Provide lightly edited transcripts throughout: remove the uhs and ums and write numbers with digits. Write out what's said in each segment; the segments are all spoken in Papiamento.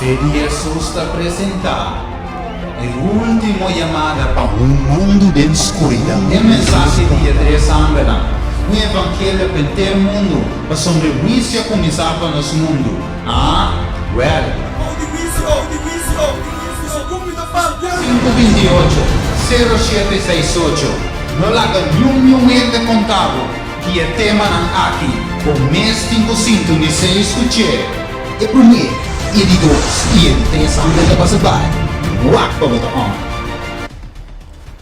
Fe di Hesus ta presentá e último yamada pa un mundu den skuridat. E mensahe di e tres angelnan, un evangelio pa henter mundu, pasobra e huisio a kuminsá pa nos mundu. Ah, wèl. 5 28, 07 68 No laga niun niun hende konta bo di e temanan aki, bo mes tin ku sintonis'é i skuch'é. E promé, e di dos i e di tres angel ta pasa bai. Wak pa bo ta on.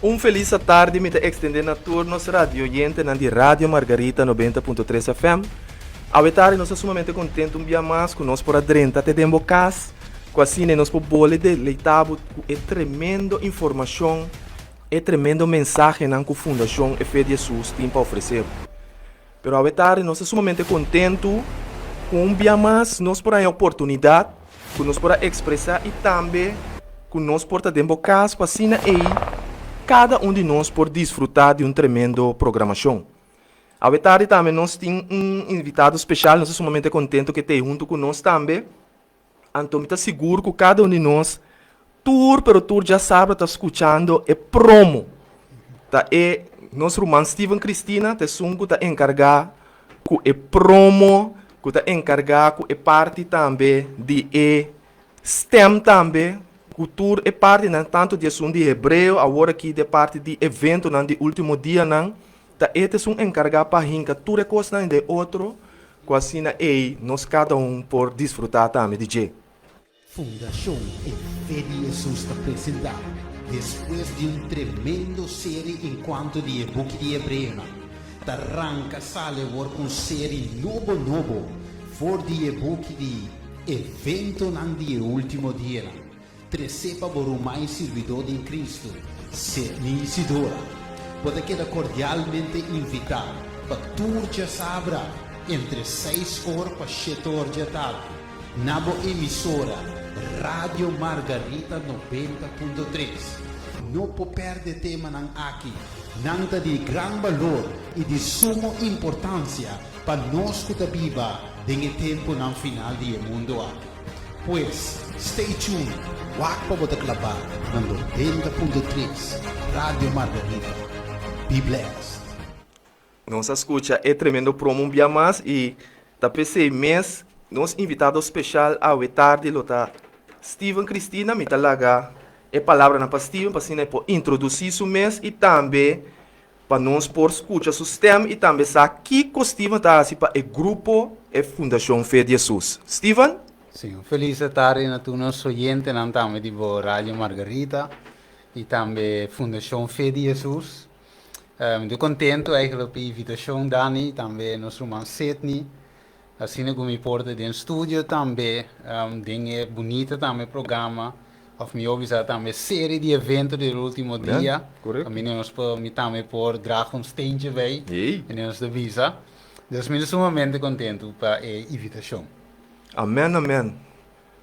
Un felis atardi mi ta extende na tur nos radioyentenan di Radio Margarita 90.3 FM. Awe tardi nos ta sumamente contento un bia mas cu nos por a drenta te den bo cas cu asina nos por bole deleita bo cu e tremendo informacion, e tremendo mensahenan cu Fundacion E Fe di Jesus tin pa ofrece bo. Pero awe tardi nos ta sumamente kontentu ku un bia mas nos por haña oportunidat ku nos por a ekspresá i tambe ku nos por ta den bo kas pa asina ei kada un di nos por disfrutá di un tremendo programashon. Awe tardi tambe nos tin un invitado speshal, nos ta sumamente kontentu ku e ta ei huntu ku nos tambe. Anto mi ta sigur ku kada un di nos tur pero tur djasabra ta skuchando e promo. Ta e nos ruman Steven Cristina ta esun ku ta enkargá ku e promo, ku ta enkargá ku e parti tambe di e stem tambe, ku tur e partinan tantu di esun di hebreo awor aki di e parti di eventonan di ultimo dianan. Ta e ta esun enkargá pa hinka tur e kosnan den otro ku asina ei nos kada un por disfrutá tambe di dje. Fundashon E Fe di Hesus ta presentá, despues di un tremendo seri enkuanto di e buki di Hebreonan, ta ranka sali awor ku un seri nobo nobo for di e buki di Eventonan di e Ultimo Dianan. Tresé pa bo ruman i sirbidó den Kristu, Sidney Isidora. Bo ta keda kordialmente invitá pa tur djasabra entre seis or pa shete or djatardi na bo emisora Radio Margarita 90.3. No por pèrdè temanan aki, nan ta di gran balor i di sumo importansia pa nos ku ta biba den e tempunan final di e mundu aki. Pues, stay tuned, wak pa bo ta klabá na 90.3 Radio Margarita. Be blessed! Nos a skucha e tremendo promo un bia mas i ta p'esei mes nos invitado speshal awe tardi lo ta Steven Cristina. Mi ta laga e palabranan pa Steven pa asina e por introdusí su mes i tambe Pa nos por skucha su stèm i tambe sa kiko Steven ta hasi pa e grupo e Fundashon Fe di Hesus. Steven? Sí, un felis tardi na tur nos oyentenan tambe di bo Radio Margarita i tambe Fundashon Fe di Hesus. Mi ta kontentu eigenlijk pa e invitashon Dani i tambe nos ruman Sidney. Asina ku mi por ta den studio tambe den e bunita tambe programa of mihó bisa tambe serie di evento di e ultimo dia. Kaminda nos por mi tambe por draag un steentje bij kaminda nos ta bisa. Dus mi ta sumamente kontentu pa e invitashon. Amen amen.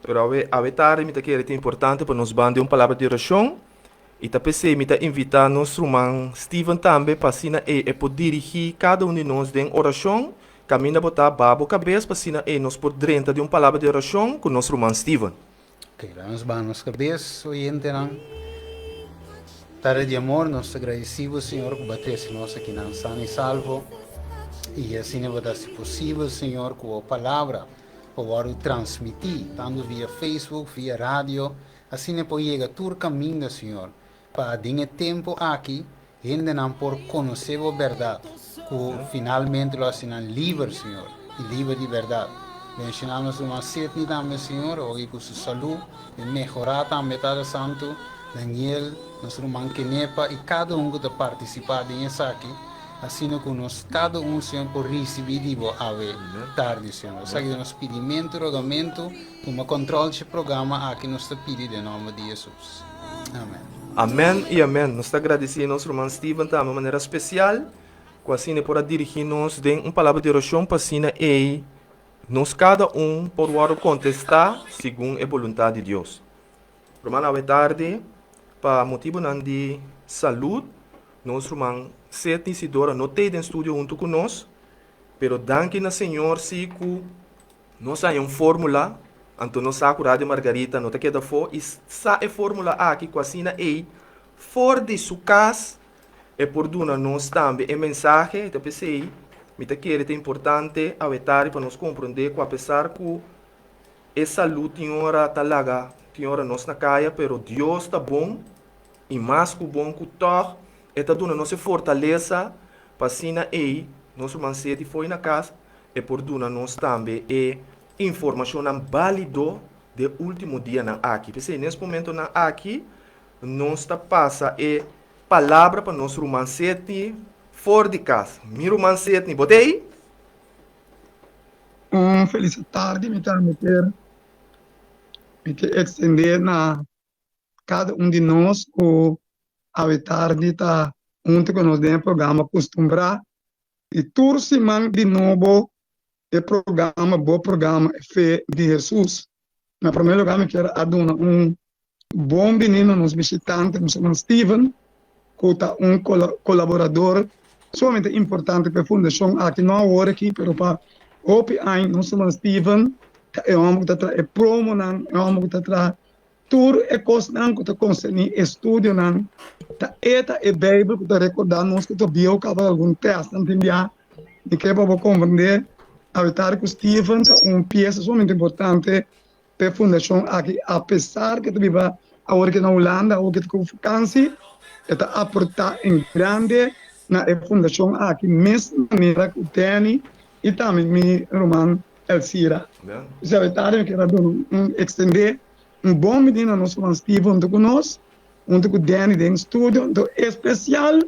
Pero awe awe tardi mi ta kere ta importante pa nos ban den un palabra di orashon I ta p'esei mi ta invitá nos ruman Steven tambe pa asina ei e por dirigí kada un di nos den orashon. Kaminda bo ta, baha bo kabes pa asina ei nos por drenta den un palabra di orashon ku nos ruman Steven. Ok, laga nos baha nos kabes, oyentenan. Tata di amor, nos ta gradisí bo, Señor, ku bo a trese nos akinan sano i salvo. I asina bo ta hasi posibel, Señor, ku bo palabra por wòrdu transmití, tantu via Facebook, via radio, Asina e por yega tur kaminda, Señor, pa den e tempu aki hendenan por konosé bo bèrdat, ku finalmente lo hasi nan liber, Señor, i liber di bèrdat. Benshoná nos ruman Sidney tambe, Señor, ogi ku su salú e mehorá tambe, Tata Santu, Daniel, nos ruman Kenepa i kada un ku ta partisipá den esaki, asina ku nos kada un, Señor, por risibí di bo awe tardi, Señor. Esaki ta nos pidimentu, rogamentu. Tuma control dje programa aki nos ta pidi den nomber di Jesus. Amen. Amen y amen. Nos ta gradici nos ruman Steven tambe manera special cu asina e por a dirigi nos den un palabra di oracion pa asina ey nos cada un por wordo contesta segun e boluntad di Dios. Ruman awe tardi pa motibonan di salud nos ruman Seth Isidora no t'ey den studio hunto cu nos pero danki na Señor si cu Nos haña un fórmula. Anto nos sa ku Radio Margarita no ta keda afó i sa e fórmula aki ku asina ei for di su kas e por duna nos tambe e mensahe. Ta p'esei mi ta kere ta importante awetari pa nos komprondé ku apesar ku e salú tin ora ta laga tin ora nos na kaya pero Dios ta bon i mas ku bon ku tòg e ta duna nos e fortalesa pa asina ei nos ruman seti fo'i na kas e por duna nos tambe e Informashonnan bálido den último dianan aki. P'esei, nes momentonan aki, nos ta pasa e palabra pa nos ruman Sidney for di kas. Mi ruman Sidney, bo ta ei? Un felis tardi mi ta meter mi ke extende na kada un di nos ku awe tardi ta huntu ku nos den e programa Kustumbrá i tur siman di nobo e programa Bo Programa E Fe di Hesus. Na promé lugá mi kier a duna un bon bini na nos bishitante, nos hermano Steven, ku ta un kolaborador sumamente importante pa e fundashon aki, no awor aki, pero pa hopi aña. Nos hermano Steven ta e hòmber ku ta traha e promonan, e hòmber ku ta traha Tur e kosnan ku ta konserní estudionan ta e ta e Beibel ku ta rekordá nos ku ta bieu kaba algun tèstnan tin bia. Mi ke pa bo komprendé awe ku Steven ta un piesa sumamente importante pa e fundashon aki apesar ku e ta biba awor aki na Hulanda awor ku e ta ku fakansi e ta aportá en grande na e fundashon aki mes manera ku Danny i tambe mi ruman Elcira. P'esei awe tardi mi kier a duna un ekstendé Un bon bini na nos ruman Steve huntu ku nos, huntu ku Danny den studio, anto espesial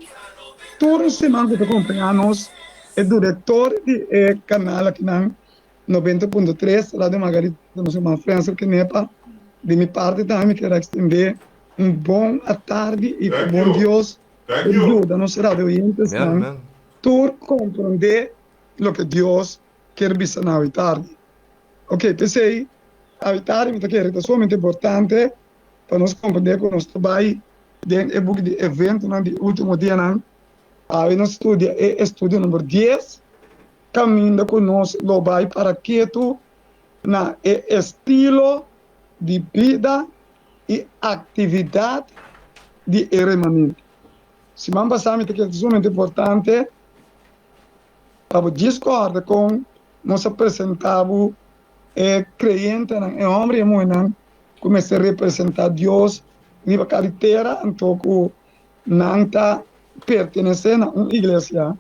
tur siman ku ta kompañá nos e direktor di e kanal akinan 90.3 Radio Margarita, nos ruman Frensel Kenepa. Di mi parti tambe mi kier a ekstendé un bon atardi i ku bon Dios por yuda nos radio oyentesnan tur komprondé loke Dios kier bisa nan awe tardi. Ok, p'esei awe tardi mi ta kere ta sumamente importante pa nos komprendé ku nos ta bai den e buki di eventonan di último dianan. Awe nos studia e estudio number dies, kaminda ku nos lo bai para ketu na e estilo di bida i aktividat di e remanente. Siman pasá mi ta kere ta sumamente importante Pa bo djis kòrda kon nos a presentá bo e kreyentenan, e hòmber i e muhénan ku mester representá Dios riba kada tera, anto ku nan ta pertenesé na un iglesia.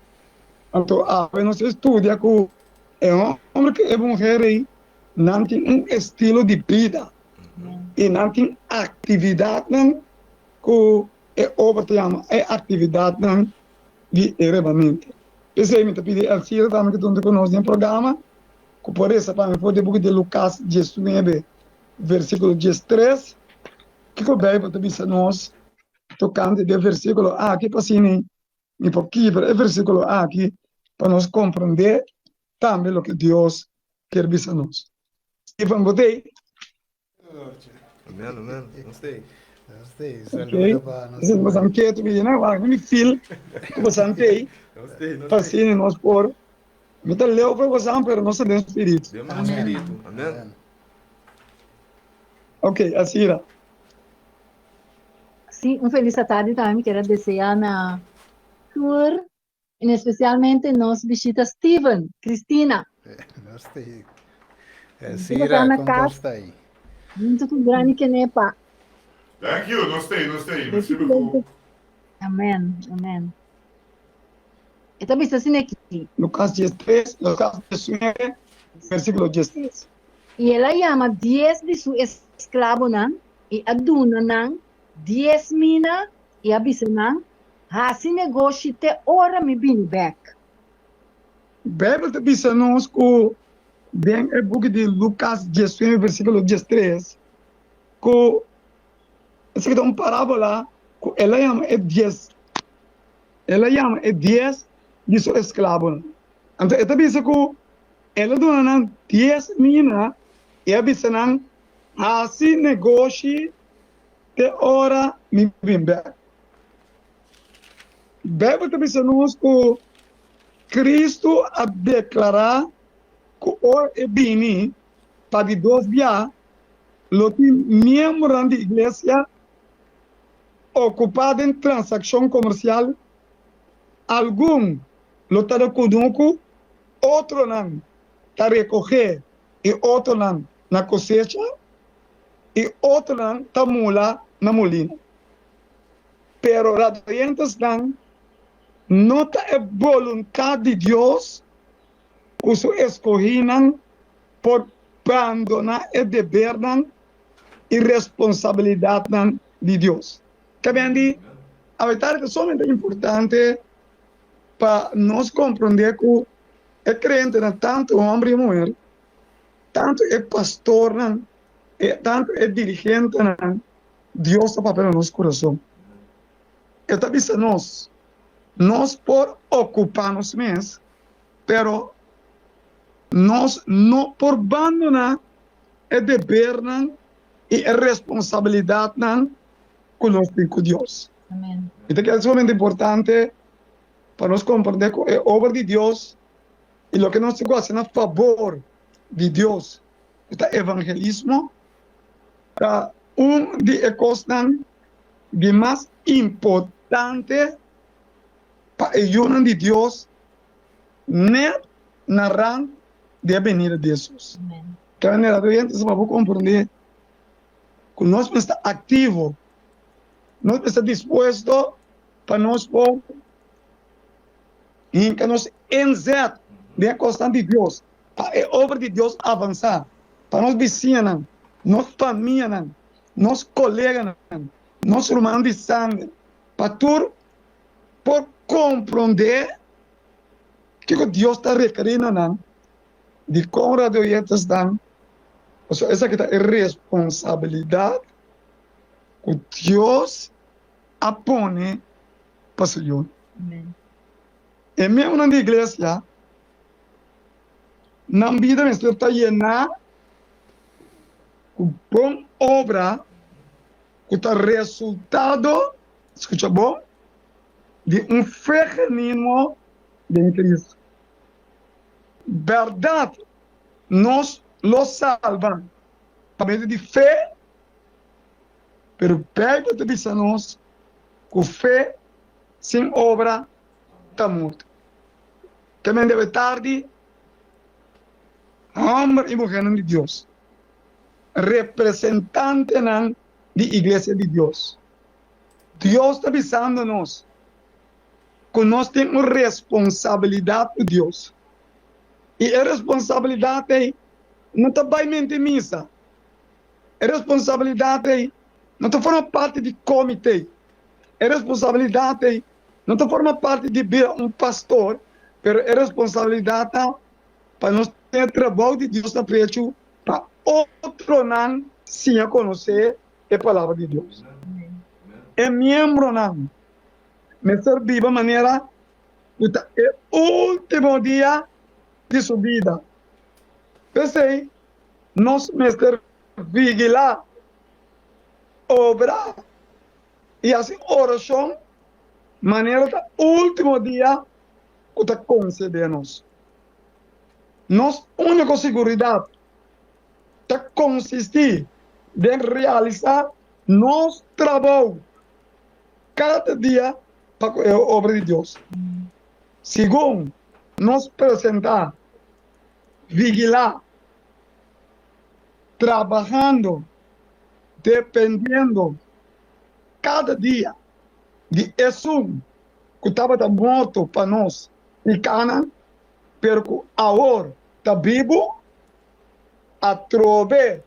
Anto awe nos a studia ku e hòmber ku e muher ei nan tin un estilo di bida i nan tin aktividatnan ku e obra ta yama e aktividatnan di e rebamente. P'esei mi ta pidi Elcira tambe ku ta huntu ku nos den programa ku por resa pa mi for di e buki di Lukas diesnuebe versíkulo diestres. Kiko Beibel ta bisa nos tokante di e versíkulo aki? Pa asina mi por kibra e versíkulo aki pa nos komprondé tambe loke Dios kier bisa nos. Stephen, bo ta ei? Amen, amen. Nos te. Nos te. Saludo pa nos. Esei bosan ketu mi na wak mi feel ku bosan tei. Nos te, nos Pa te. asina nos por mi ta leu pa bosan pero nos ta den spiritu. Den nos spiritu. Amen. Ok, asina. Sí, un feliz tarde tambe mi quiero desear na tur En especialmente nos bishita Steven, Cristina. Nos te. Sira, na con cas. está aí? Junto com Grani Kenepa. Thank you, nos te, nos te. Merci beaucoup. Amen, amen. E ta bisa asina aki. Lucas 13, Lucas 19, versículo 13. I el a yama dies di su esklabonan i a duna nan dies mina i a bisa nan, Hasi negoshi te ora mi bini bèk. Beibel ta bisa nos ku den e buki di Lukas diesnuebe versíkulo diestres ku esaki ta un parábola ku el a yama e dies el a yama e dies di su esklabonan. Anto e ta bisa ku el a duna nan dies mina i a bisa nan, Hasi negoshi te ora mi bin bèk. Beibel ta bisa nos ku Kristu a deklará ku ora e bini pa di dos bia, Lo tin miembronan di iglesia okupá den transakshon komersial, algun lo ta na kunuku, otronan ta rekohé i otronan na kosecha i otronan ta mula na mulina. Pero radioyentesnan, no ta e boluntat di Dios ku su eskohínan por bandoná e debernan i responsabilidatnan di Dios. Ta ben di awe tardi ta sumamente importante pa nos komprondé ku e kreyentenan, tantu hòmber i muher, tantu e pastornan, tantu e dirigentenan, Dios ta papia na nos kurason. E ta bisa nos, nos por okupá nos mes, pero nos no por bandoná e debernan i e responsabilidatnan ku nos tin ku Dios. I ta keda sumamente importante pa nos komprendé ku e obra di Dios i loke nos tin ku hasi na fabor di Dios, ku ta evangelismo, ta un di e kosnan di mas importante pa e yunan di Dios net na rand di e benida di Hesus. Te manera tur hende sa pa por komprendé ku nos mester ta aktivo, nos mester ta dispuesto pa nos por hinka nos inzet den e kosnan di Dios, pa e obra di Dios avansá, pa nos bisiñanan, nos famianan, nos koleganan, nos rumannan di sanger, pa tur por komprondé kiko Dios ta rekerí na nan. Dikon radioyentersnan? Pasobra esaki ta e responsabilidat ku Dios a pone pa su yunan. E miembronan di iglesia, nan bida mester ta yená ku bon obra ku ta resultado, skucha bon, di un fe genuino den Cristo. Bèrdat, nos lo salba pa medio di fe, pero Beibel ta bisa nos ku fe sin obra ta morto. Te men debe tardi, hòmber i muhénan di Dios, representantenan di iglesia di Dios, Dios ta bisando nos ku nos tin un responsabilidat ku Dios. I e responsabilidat ei no ta bai mente misa. E responsabilidat ei no ta forma parti di komité. E responsabilidat ei no ta forma parti di bira un pastor, pero e responsabilidat ta pa nos tin e trabou di Dios na pechu pa otronan siña konosé e Palabra di Dios. E miembronan mester biba manera ku ta e último dia di su bida. P'esei, nos mester vigilá, obra i hasi orashon manera ta último dia ku ta konsedé nos. Nos úniko siguridat ta konsistí den realisá nos trabou kada dia pa ku e obra di Dios. Segun nos presentá, vigilá, trabahando, dependiendo kada dia di esun ku tabata morto pa nos pikánan, pero ku awor ta bibu, atrobe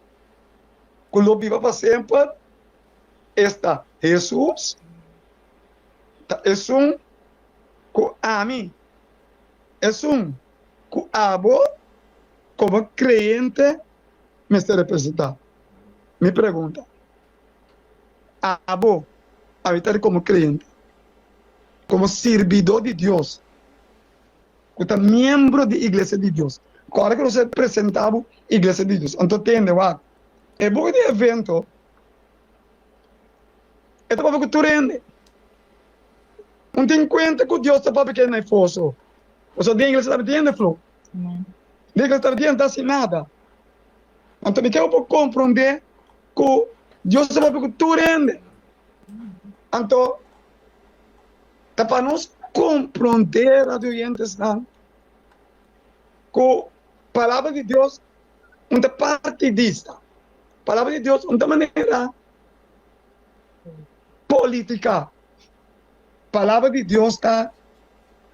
ku lo biba pa semper, esta Hesus, ta esun ku ami, esun ku abo komo kreyente mester representá. Mi pregunta, abo awita komo kreyente, komo sirbidó di Dios, ku ta miembro di Iglesia di Dios. Ku ora ku nos a presentá bo Iglesia di Dios, anto tende wak, e buki di evento e ta papia ku tur hende. Un tin kuenta ku Dios ta papia ku hende na e foso. Pasobra den iglesia ta tin hende flo. Den iglesia ta tin hende ta hasi nada. Anto mi ke bo por komprondé. Ku Dios ta papia ku tur hende. Anto ta pa nos komprondé, radio oyentesnan, ku palabra di Dios un ta partidista. Palabra di Dios un ta manera polítika. Palabra di Dios ta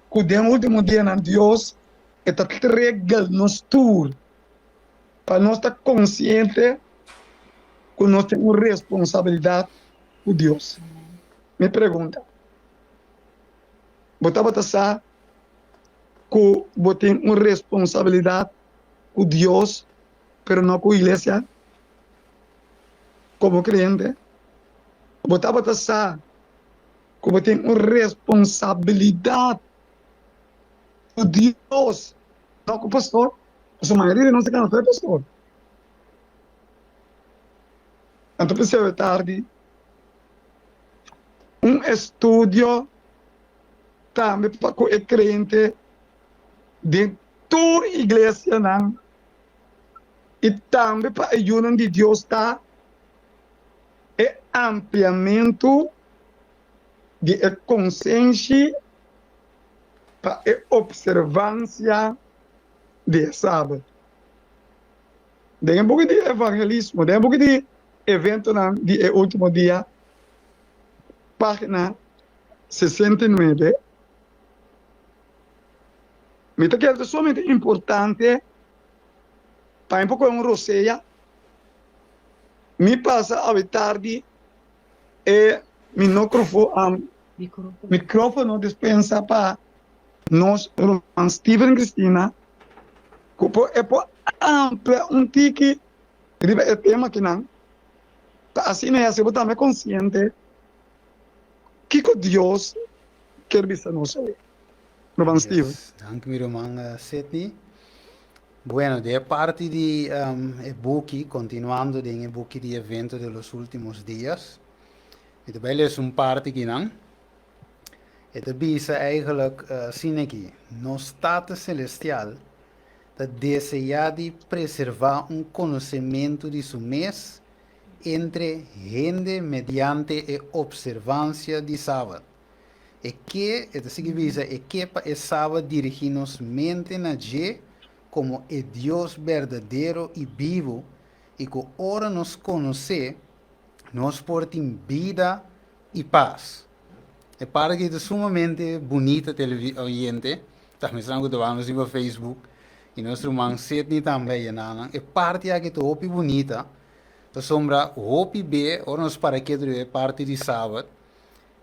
ku den último dianan Dios e ta tregel nos tur pa nos ta konsiente ku nos tin un responsabilidat ku Dios. Mi pregunta, bo tabata sa ku bo tin un responsabilidat ku Dios pero no ku iglesia? Komo kreyente, bo tabata sa ku bo tin un responsabilidat ku Dios, no ku pastor? Pasobra mayoria di nos ta kanta e pastor. Anto p'esei awe tardi un estudio tambe pa ku e kreyente den tur iglesianan i tambe pa e yunan di Dios ta e ampliamentu di e konsenshi pa e opservansia di e Sabat. Den e buki di evangelismo, den e buki di eventonan di e ultimo dia, pagina 69, mi ta kere ta sumamente importante pa mi por kohe un rosea, mi pasa awe tardi e minocrofo, microfono dispensa pa nos ruman Steven Cristina ku por e por amplia un tiki riba e tema akinan pa asina e hasi bo tambe konsiente kiko Dios kier bisa nos awe. Ruman Steven. Yes, danki mi ruman Sidney. Bueno, di e parti di e buki, kontinuando den e buki di Evento de los Últimos Días, mi ta bai lesa un parti kinan. E ta bisa eigenlijk asina aki, Nos Tata Celestial ta deseá di preservá un konosementu di su mes entre hende mediante e opservansia di Sabat. E ke, e ta sigui bisa, e ke pa e Sabat dirigí nos mente na dje komo e Dios berdadero i bibu i ku ora nos konos'é, nos por tin bida i pas. E parti aki ta sumamente bunita teleoyente, ta mesnan ku ta wak nos riba Facebook i nos ruman Sidney tambe a yena nan. E parti aki ta hopi bunita pasobra hopi be ora nos para ketu riba e parti di Sabat,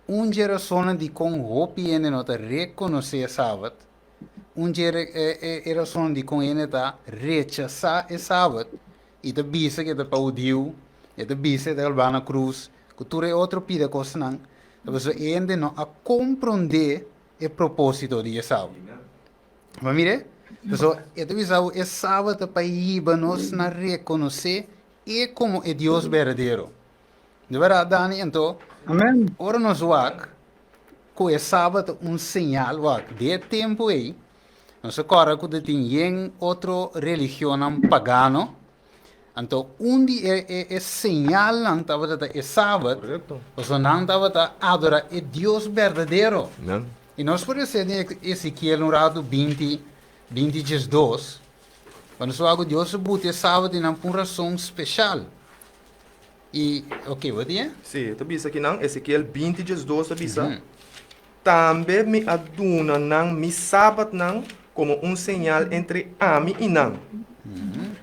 un dje rasonnan dikon hopi hende no ta rekonosé e Sabat, un dje e rasonnan dikon hende ta rechasá e Sabat I ta bisa ku e ta pa hudiu, e ta bisa e ta kalbá na krus, ku tur e otro pida kosnan, ta pasobra e hende no a komprondé e propósito di e sabat. Bo a mira? Pasobra e ta bisa bo e sabat ta pa hiba nos na rekonosé e komo e Dios berdadero. Di bèrdat, Dani? Anto, ora nos wak ku e sabat ta un señal, wak, di e tempu ei, Nos a kòrda ku ta tin yen otro religionnan pagano. Anto un di e e e señalnan tabata ta e sabat, Korekto. pasobra nan tabata adorá e Dios berdadero. Amen. I nos por lesa den Ezekiel un ratu 20, 20 diesdos, pa nos wak ku Dios a buta e sabat einan pa un rason speshal. I, oke, bo tin e? Sí, e ta bisa kinan, Ezekiel 20 diesdos ta bisa, Tambe mi a duna nan mi sabatnan komo un señal entre ami i nan,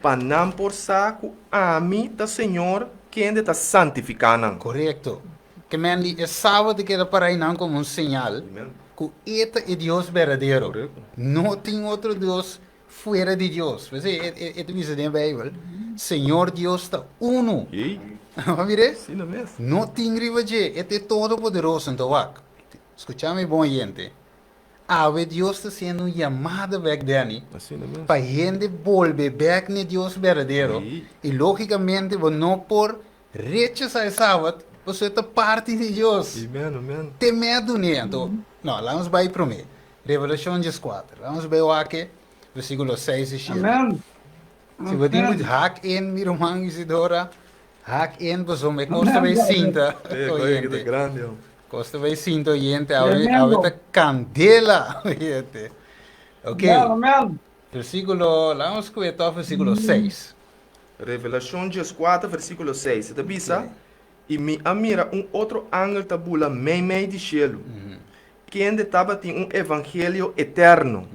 pa nan por sa ku ami ta Señor kende ta santifiká nan. Korekto. Ke men di e sabat a keda pará einan komo un señal ku e ta e Dios berdadero. No tin otro Dios fuera di Dios. P'esei e ta bisa den e Beibel, Señor Dios ta unu. Bo mira? No tin riba dje. E ta e Todopoderoso. Anto wak, skucha mi bon oyente, awe Dios ta hasiendo un yamada bek Danny pa hende bolbe bek na e Dios berdadero. I logikamente bo no por rechasá e sabat pasobra e ta parti di Dios. Te mei a dun'é. Anto, no, laga nos bai promé. Revelashon dieskuater. Laga nos bai wak e versíkulo seis i shete. Amen. Si bo tin ku hak in, mi ruman Isidora. Hak in pasobra e kos ta bay sinta oyente. Kos ta bay sinta oyente awe awe ta kandela oyente. Ok. Versíkulo, laat ons kue tòg versíkulo 6. Revelashon 14 versíkulo 6 e ta bisa, I mi a mira un otro angel ta bula meimei di shelu, kende tabatin un evangelio eterno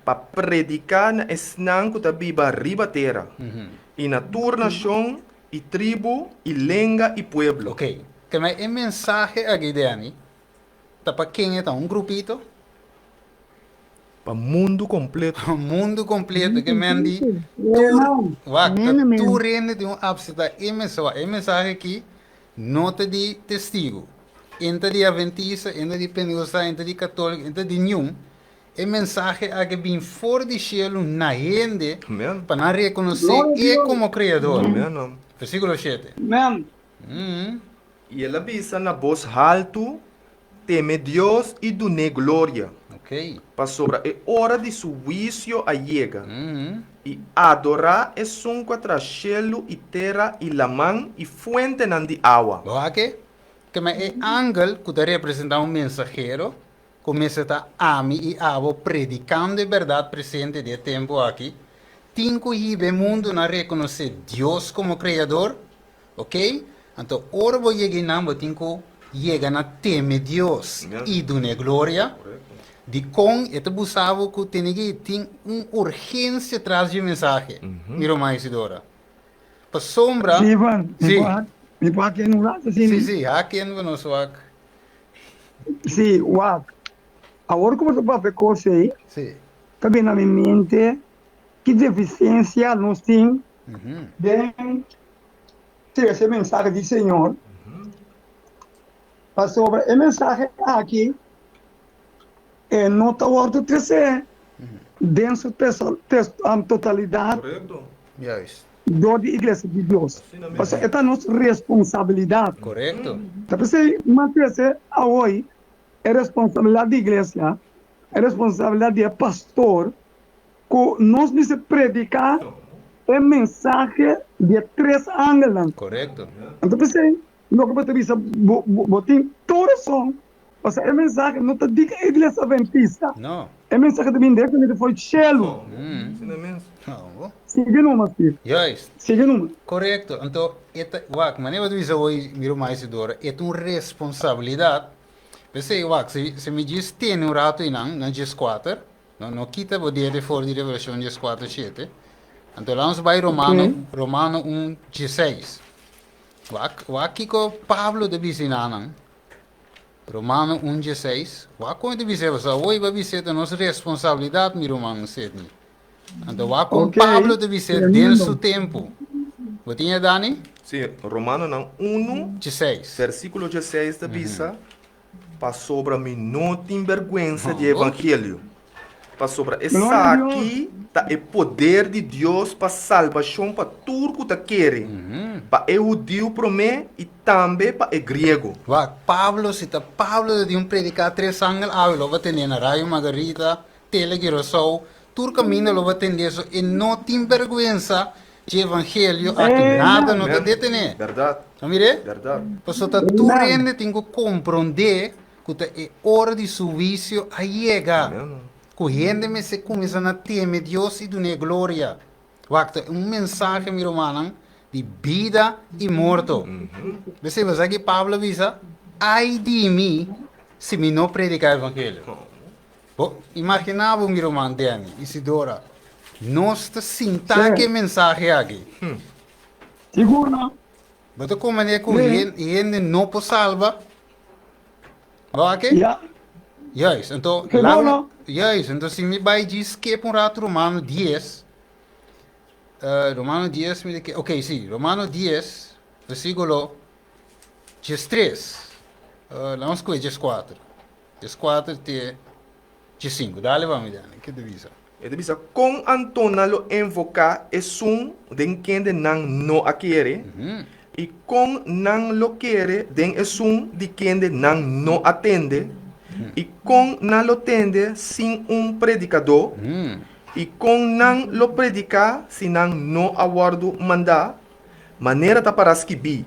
pa prediká na esnan ku ta biba riba tera, i na tur nashon i tribu i lenga i pueblo. Ok, keme e mensahe aki, Danny, ta pa ken e ta? Un grupito? Pa mundu kompleto. Pa mundu kompleto, ke men di tur, wak, ta tur hende tin un apseptá e mensahe. Wak, e mensahe aki no ta di testigu, en ta di aventista, en ta di pentekostal, en ta di katoliko, en ta di niun. E mensahe aki bin for di shelu na hende pa nan rekonosé e komo Kreador. Versíkulo shete. I el a bisa na bos haltu, Teme Dios i dun'é gloria, pasobra e ora di su huisio a yega, i adorá esun ku a traha shelu i tera i laman i fuentenan di awa. Bo wak e? Kema e angel ku ta representá un mensahero ku mester ta ami i abo predikando e bèrdat presente di e tempu aki, tin ku hiba e mundu na rekonosé Dios komo Kreador Ok? Anto ora bo yega einan bo tin ku yega na teme Dios i dun'é gloria. Dikon e ta busa bo ku tene ki tin un urgensia tras dje mensahe, mi ruman Isidora? Pasobra. Sí, Juan, mi por hak, mi por hak un rato asina? Sí, sí, hak en ku nos wak. Sí, wak. Awor ku bo ta papia kos ei, ta bini na mi mente ki defisiensia nos tin den trese mensahe di Señor, pasobra e mensahe aki e no ta wòrdu tresé den su totalidat dor di Iglesia di Dios, pasobra e ta nos responsabilidat. Ta p'esei mi a trese awoy e responsabilidat di Iglesia, e responsabilidat di e pastor, Ku nos mester prediká e mensahe di e tres angelnan. Korekto. Anto p'esei loke bo ta bisa bo bo tin tur rason, pasobra e mensahe no ta di e iglesia adventista. No. E mensahe ta bini direktamente for di shelu. Sigui numa, Steve. Juist. Sigui numa. Korekto. Anto e ta, wak, manera bo ta bisa hoy mi ruman Isidora, e ta un responsabilidat. P'esei, wak, si si mi djis tene un rato einan, na djes kuater, No, no kita bo dede for di Revelacion 14, 7. Anto laat ons bai Romano, okay. Romano 1, 16. Wak, wak kiko Pablo de bisi nanan. Romano 1, 16. Wak kon de bisi, so awoi ba bisi ta nos responsabilidad, mi ruman Sidney. Anto wak kon okay. Pablo de bisi den su tempo. Bo tinha Dani? Sí, Romano nan 1, 16. Versículo 16 ta bisa. Mm -hmm. Pasobra mi no tin bèrgwensa di e evangelio, pasobra esaki ta e poder di Dios pa salbashon pa tur ku ta kere, pa e hudiu promé i tambe pa e griego. Wak, Pablo, si ta Pablo ta di un prediká tres angel awe lo bo tendé na Radio Margarita, Tele Curaçao, tur kaminda lo bo tendé, so e no tin bèrgwensa Dje evangelio aki nada no ta detené. Bèrdat. No mir'é? Bèrdat. Pasobra ta tur hende tin ku komprondé ku ta e ora di su huisio a yega. Ku hende mester kuminsá na teme Dios i dun'é gloria. Wak, ta un mensahe, mi rumannan, di bida i morto. P'esei bo sa ki Pablo a bisa? Ai di mi si mi no prediká evangelio. Bo imaginá bo, mi ruman Danny, Isidora, nos ta sintá ku e mensahe aki. Sigur no. Bo ta komprendé ku hende no por salba? Bo aki? Ya. Juist, anto, Sigur no. Juist, anto si mi bai djis skip un ratu Romano dies, Romano dies mi ta ke, ok, si, Romano dies, versíkulo diestres, laga nos skohe dieskuater. 14 te 15. Dale pa mi, Danny. Ke ta bisa? E ta bisa, Kon anto nan lo invoká esun den kende nan no a kere? I kon nan lo kere den esun di kende nan no a tende? I kon nan lo tende sin un predikadó? I kon nan lo prediká si nan no a wòrdu mandá? Manera ta pará skibí,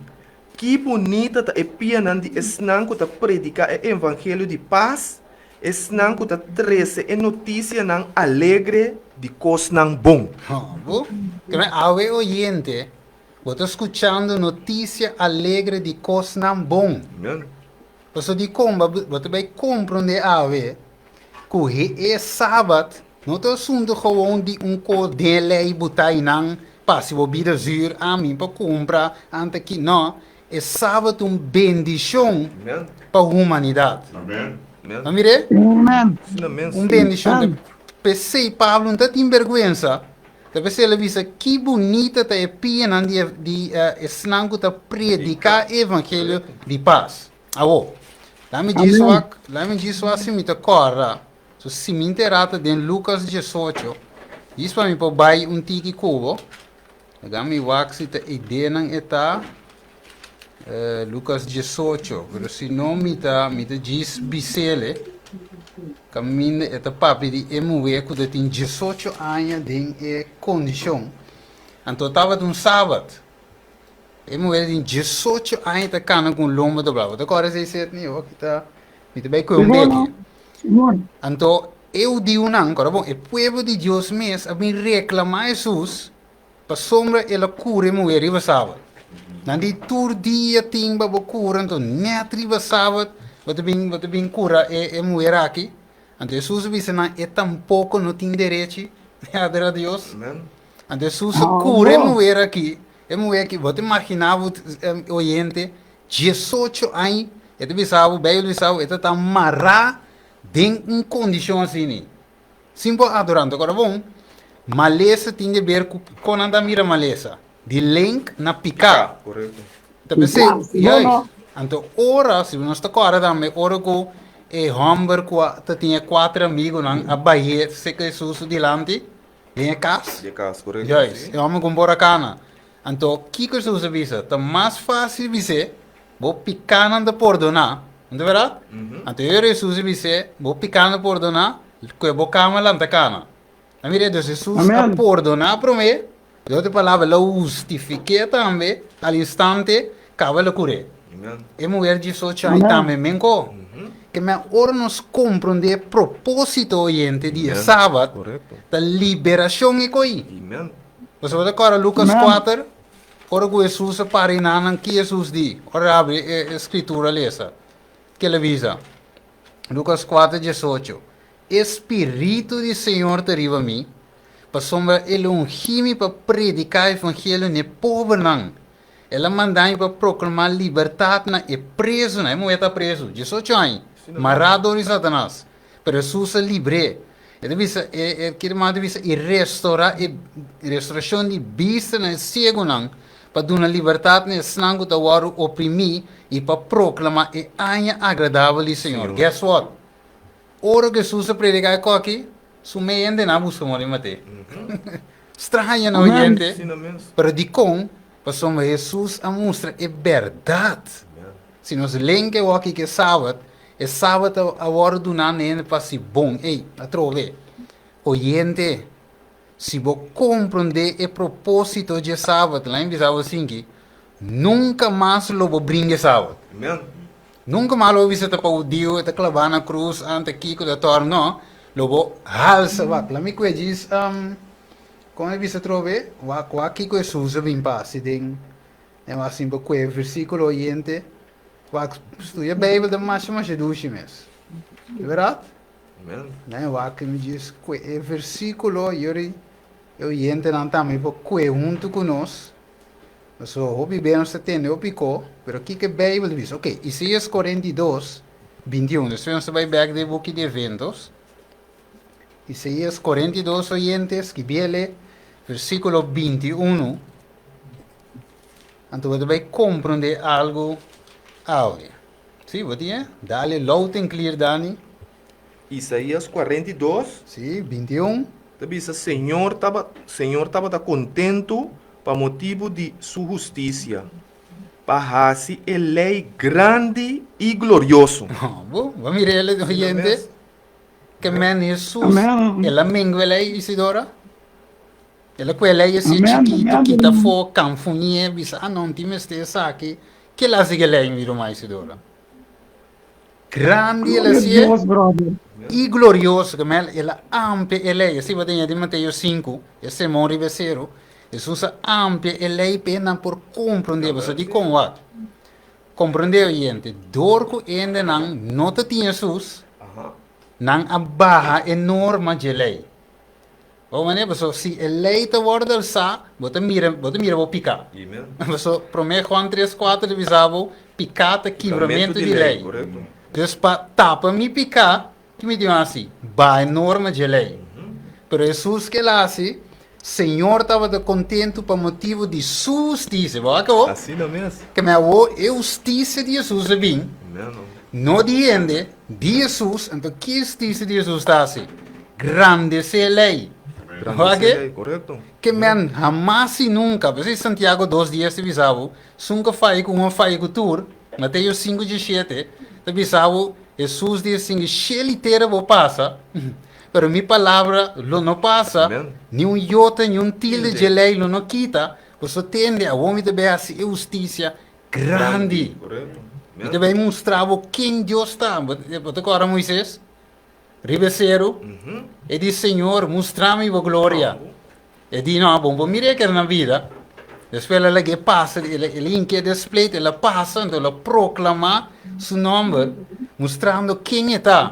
Ki bunita ta e pianan di esnan ku ta prediká e evangelio di pas, esnan ku ta trese e notisianan alegre di kosnan bon. Bo kende awe oyente, bo ta skuchando notisia alegre di kosnan bon. Amen. Pasobra dikon bo ta bai komprondé awe ku e sabat No ta asuntu gewoon di un ko den lei buta i nan pasi bo bida zuur a mi pa kumpra anta ki no e sabat un bendishon pa humanidat. Amen. A mir'é? Amen. Un bendishon. P'esei Pablo no ta tin bergwensa, ta p'esei el a bisa ki bunita ta e pianan di di esnan ku ta prediká e evangelio di pas. Awor, lami djis wak, lami djis wak si mi ta kòrda So si mi ntera ta den Lucas 18, djis pa mi por bai un tiki ku bo. Laga mi wak si ta ideanan e ta eh, Lucas 18, pero si no mi ta mi ta djis bisele kaminda e ta papia di e muhé ku ta tin 18 aña den e kondishon. Anto tabata un sabat. E muhé tin 18 aña ta kana ku un lomba doblá. Bo ta kòrda esei Sidney? Bo ta mi ta bai kue un beki. Anto e hudiunan, kòrda bon, e pueblo di Dios mes a bin reklamá Hesus pasobra el a kura e muhé riba sabat. Nan di, Tur dia tin pa bo kura, anto nèt riba sabat bo ta bin bo ta bin kura e e muher aki. Anto Hesus a bisa nan, E tampoko no tin derechi di adorá Dios. Anto Hesus a kura e muher aki, e muher aki, bo ta imaginá bo, oyente, 18 aña, e ta bisa bo, Bijbel bisa bo, e ta ta mará den un kondishon asini, sin por adorá. Anto kòrda bon, malesa tin di ber ku kon nan ta mira malesa, di link na piká. Ta p'esei, juist, anto ora, si nos ta kòrda tambe, ora ku e hòmber ku a ta tin e kuater amigunan a bay'é seka Hesus su dilanti den e kas, juist, e hòmber ku un por a kana. Anto, kiko Hesus a bisa? Ta mas fásil bis'é, Bo pikánan ta pordoná. No ta bèrdat? Anto e ora Hesus a bis'é, Bo pikánan ta pordoná, ku e bo kama lanta kana. A mira, dus Hesus a pordoná promé, di otro palabra, el a hustifik'é tambe al instante, kaba el a kur'é. E muher diesocho aña tambe menkó. Ke men ora nos komprondé e propósito oyente di e Sabat, ta liberashon e koí. Pasobra bo ta kòrda Lukas kuater, ora ku Hesus a para enanan, ki Hesus di? Ora el habri e Skritura lesa, ke el a bisa? Lukas kuater diesocho, E Spiritu di Señor ta riba mi, pasobra El a ungí mi pa prediká evangelio na e pobernan. El a manda mi pa proklamá libertat na e prezunan. E muhé ta prezu, diesocho aña, mará dor di Satanas. Pero Hesus a libr'é. E ta bisa, e e kere mas ta bisa, i restorá e restorashon di bista na e siegunan, pa duna libertat na esnan ku ta wòrdu oprimí i pa proklamá e aña agradabel di Señor. Guess what? Ora ku Hesus a prediká e kòki, su mei hendenan a buska mori mat'é. Straño no, oyente? Pero dikon? Pasobra Hesus a mustra e bèrdat. Si nos len ke wòki ke sabat, e sabat a wòrdu duná na hende pa hasi bon. Ey, atrobe, oyente, si bo komprondé e propósito dje sabat, laña bisa bo asinki, nunka mas lo bo bringa e sabat. Nunka mas lo bo bisa ta pa hudiu, e ta klabá na krus, ante kiko ta tòrn. No, lo bo halsa wak. Laat mi kue djis, kon e bisa atrobe? Wak, wak kiko Hesus a bin pa hasi den E mas simple ku e versíkulo oyente wak studia Beibel ta masha masha dushi mes. Di bèrdat? Amen. Nee, wak mi djis ku e versíkulo yori e oyentenan tambe por kue huntu ku nos. Pasobra hopi bes nos ta tende hopi ko, pero kiko e Beibel ta bisa? Oké, Isaías 42, 21. Despues nos ta bai bèk den e buki di Eventos. Isaías 42 oyente, skibiele, versíkulo 21. Anto bo ta bai komprondé algu awe. Sí, bo tin e? Dale loud and clear, Dani. Isaías 42. Sí, 21. Ta bisa, Señor taba, Señor tabata kontentu pa motibu di su hustisia, pa hasi e lei grandi i glorioso. Bo, bo mira el, oyente? Ke men Hesus, el a mengua e lei, Isidora? El a kue lei así Amen, chikitu, amen, kita ruman. afó, kanfuñé, bisa, ah no, tin mester esaki. Kila a sigui lei, mi ruman Isidora? Grandi el a Gloria a hasié Dios, brother. i glorioso, ke mel el a amplia e lei. Así bo ta ña den Mateo 5, e sermon riba e seru, Hesus a amplia e lei pa e nan por komprondé. Pasobra dikon wak? Komprondé, oyente, dor ku hendenan no ta tin Hesus, nan a baha e norma dje lei. Bo manera, pasobra si e lei ta wòrdu alsá, bo ta mira, bo ta mira bo piká. Pasobra promé Juan tres kuater ta bisa bo, piká ta kibramentu di lei. Dus pa tapa mi piká, ki mi tin hasi? Baha e norma dje lei. Pero Hesus ke el hasi? Señor tabata kontentu pa motibu di su hustisia. Bo a kabo? Asina mes. Ke me awor e hustisia di Hesus a bin, no di hende, di Hesus. Anto ki hustisia di Hesus ta hasi? Grandesé lei. Bo a Grandesé ke? lei, korekto. Ke men hamas i nunka, p'esei Santiago dos dies ta bisa bo, Sun ku faya ku un a faya ku tur, Mateo sinku diesshete ta bisa bo, Hesus di esingui shel i tera bo pasa, pero mi palabra lo no pasa, ni un yota ni un tilde dje lei lo no kita, boso tende, awor mi ta bai hasi e hustisia grandi. Mi ta bai mustra bo ken Dios ta. Bo ta kòrda Moises riba e seru? E di, Señor, mustra mi bo gloria. E di, No, bo por mira e keda na bida. Despues el a laga e pasa, el a hinka e despleet, el a pasa, anto el a proklamá su nòmber, mustrando ken e ta.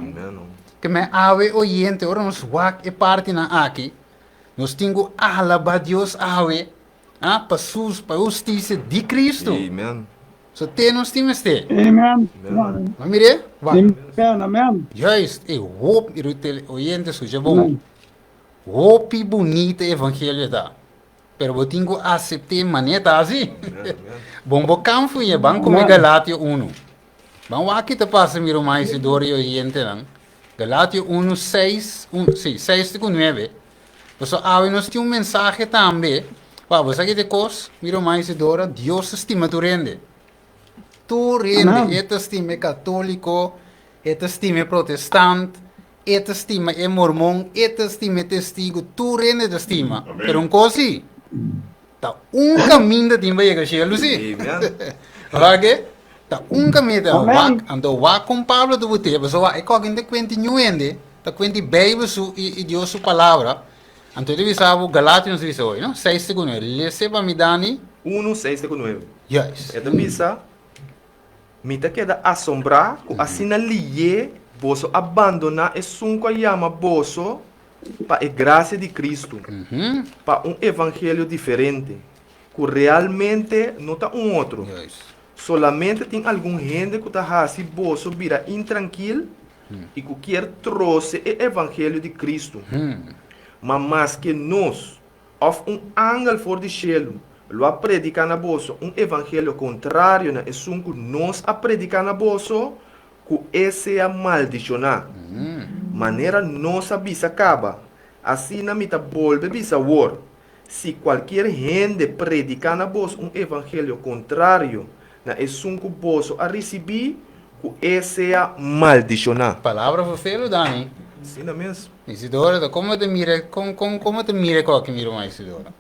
Ke men awe oyente, ora nos wak e partinan aki, nos tin ku alabá Dios awe, ah, pa su, pa e hustisia di Kristu. Amen. So te nos tin mester. Amen. Bo mir'é? Wak. Amen, amen. Juist, e hoop, oyente, skucha bon. Hopi bunita e evangelio ta, pero bo tin ku asept'é manera ta hasi. Bon bo kan fuñe, ban kume Galatio unu. Ban wak ki ta pasa mi ruman Isidoro i oyentenan. Galatio unu seis, un, si, seis te ku nuebe. Pasobra awe nos tin un mensahe tambe. Wak, bo sa ki ta e kos, mi ruman Isidoro? Dios ta stima tur hende. Tur hende. E ta stima e katoliko, e ta stima e protestant, E ta stima e mormon, e ta stima e testigu, tur hende ta stima. Amen. Pero un kos sí, ta un kaminda tin pa yega shelu sí. Amen. Wak e? Ta un kaminda. Amen. Wak, anto wak kon Pablo ta but'é, pasobra wak e kòke ta kuenti niun hende, ta kuenti Beibel su i i Dios su palabra. Anto e ta bisa bo, Galationos ta bisa hoy, no? Seis te ku nuebe. Lese pa mi, Dani. Unu, seis te ku nuebe. Juist. E ta bisa, Mi ta keda asombrá ku asina lié boso a bandoná esun ku a yama boso pa e grasia di Kristu, pa un evangelio diferente, ku realmente no ta un otro. Solamente tin algun hende ku ta hasi boso bira intrankil i ku kier trose e evangelio di Kristu. Ma maske nos, Òf un angel for di shelu lo a prediká na boso un evangelio kontrario na esun ku nos a prediká na boso, ku e sea maldishoná. Manera nos a bisa kaba, asina mi ta bolbe bisa awor, si kualkier hende prediká na boso un evangelio kontrario na esun ku boso a risibí, ku e sea maldishoná. Palabra fofelo, Dani. Asina mes. Isidora ta komo ta mira kon kon komo ta mira ku aki mira ma Isidora.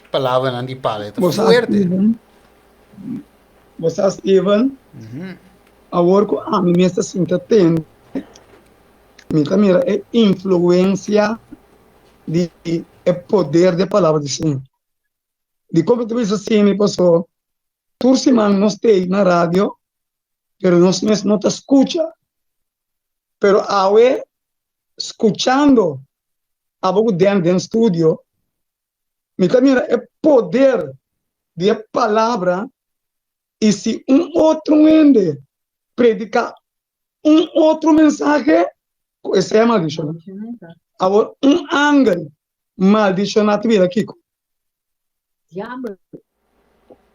Palabranan di Pablo ta Bo sa fuerte. Steven, bo sa Steven, awor ku ami mes ta sinta tende, mi ta mira e influensia di e poder di e palabra di Señor. Dikon mi ta bisa asina? Pasobra tur siman nos t'ei na radio, pero nos mes no ta skucha. Pero awe, skuchando abo ku Den den studio, mi ta mira e poder di e palabra i si un otro hende prediká un otro mensahe, ku esei a maldishoná. Awor, un angel maldishoná ta bira kiko? Diabel.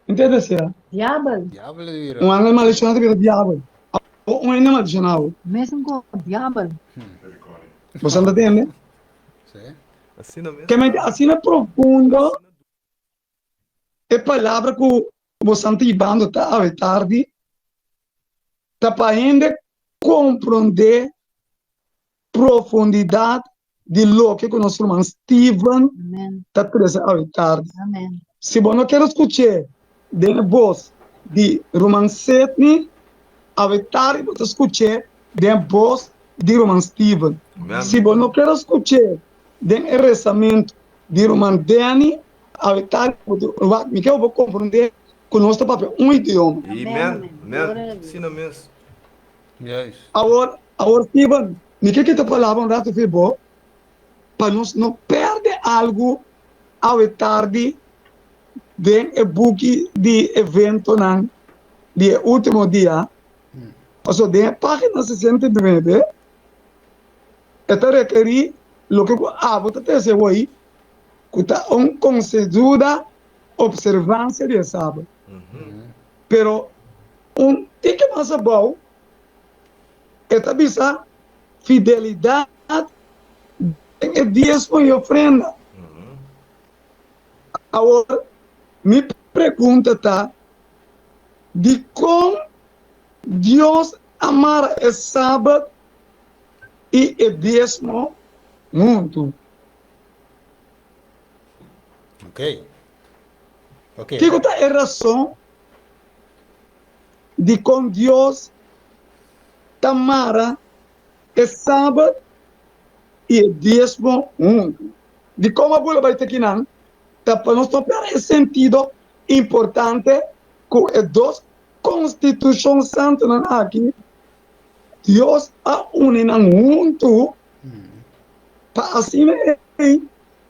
Entiende sea? Diabel. Diabel ta bira. Un angel maldishoná ta bira diabel. Awor, un hende maldishoná bo. Mesun ku diabel. Bo sa ta tende? Sí. Asina mes. Ke mente asina profundo e palabra ku bo san ta hibando ta awe tardi ta pa hende komprondé profundidat. di loke ku nos ruman Steven Amen. ta trese awe tardi. Amen. Si bo no kier skuch'é den e bos di ruman Sidney, awe tardi bo ta skuch'é den e bos di ruman Steven. Amen. Si bo no kier skuch'é den e resamentu di ruman Danny, awe tardi bo ta wak. Mi ke bo komprondé ku nos ta papia un idioma. Amen. Amen. Amen. Gloria na Dios. Asina mes. Juist. Awor, awor Steven, mi ke kita palabra un rato fi bo, pa nos no perde algu awe tardi den e buki di eventonan di e ultimo dia. Pasobra den e pagina 69 e ta rekerí loke ku abo ta trese hoy, ku ta un konseduda observansia di e sabat. Pero un tiki mas abou e ta bisa fidelidat den e diesmo i ofrenda. Awor, mi pregunta ta, dikon Dios a mara e sabat i e diesmo huntu? Ok. Ok. Kiko ta e rason dikon Dios ta mara e sabat i e diesmo huntu? Dikon a bula bai te kinan? Ta pa nos no pèrdè e sentido importante ku e dos konstitushon santunan aki Dios a uni nan huntu pa asina ei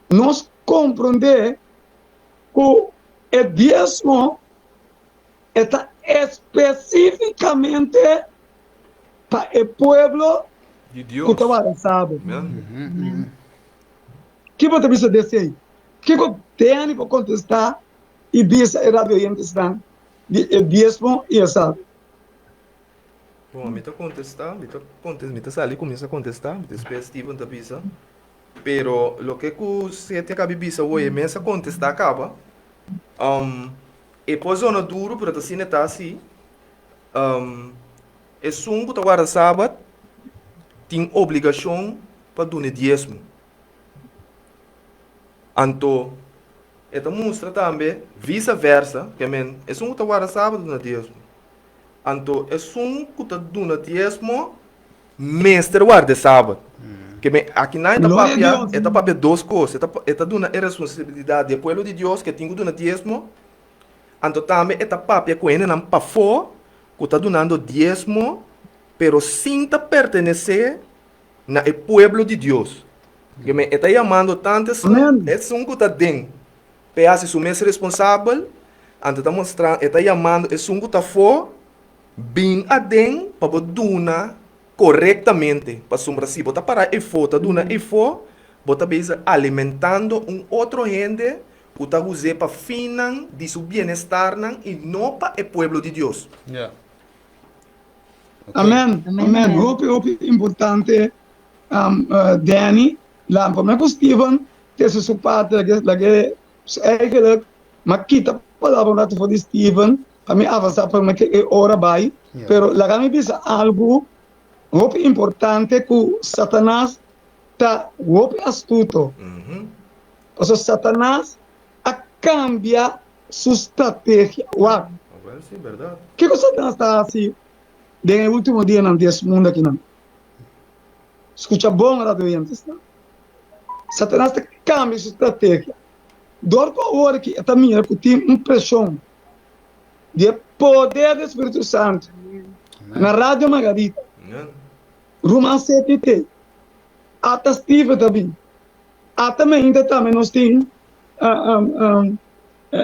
nos komprondé ku e diesmo e ta espesífikamente pa e pueblo Di Dios. ku ta warda Sabat. Amen. Ki bo ta bisa di esei? Kiko Danny por kontestá i bisa e radioyentesnan di e diesmo i e Sabat? Bon, mi ta kontestá, mi ta kontes, mi ta sali kuminsá kontestá, despues Steven ta bisa. Pero loke ku Seti a kabi bisa awor, e mes a kontestá kaba. E por zona duru, pero ta asina e ta asi. Esun ku ta warda Sabat tin obligashon pa duna e diesmo. Anto e ta mustra tambe visa versa, ke men esun ku ta warda Sabat ta duna diesmo. Anto esun ku ta duna diesmo mester warda e Sabat. Ke men akinan e ta Gloria a papia, Dios. e ta papia dos kos. E ta e ta duna e responsabilidat di e pueblo di Dios ke tin ku duna diesmo, anto tambe e ta papia ku hendenan pafó ku ta dunando diesmo pero sin ta pertenesé na e pueblo di Dios. Ke men e ta yamando tantu esun Amen. esun ku ta den pa e hasi su mes responsabel, anto ta mustra e ta yamando esun ku ta afó bin aden pa bo duna korektamente, pasobra si bo ta para efó ta duna efó, bo ta bezig alimentando un otro hende ku ta us'é pa finnan di su bienestarnan i no pa e pueblo di Dios. Ja. Ok. Amen, Amen, amen. amen. Hopi, hopi importante, um, uh, Danny. Laat me ku Steven tussen su parte, lage, lage, eigenlijk, ma kita palabra un rato for di Steven, pa mi avansa pa mi ke e ora bai, Ja. pero laga mi bisa algu hopi importante ku Satanas ta hopi astuto. Pasobra Satanas a kambia su strategia. Wak, Awel si, bèrdat. kiko Satanas ta hasi den e último dianan di es mundu akinan? Skucha bon, radio oyentesnan. Satanas ta kambia su strategia. Dor ku awor aki e ta mira ku tin un preshon di e poder di Spiritu Santu na Radio Margarita, Ruman CTT, ata Steven ta bin, ata mainta tambe nos tin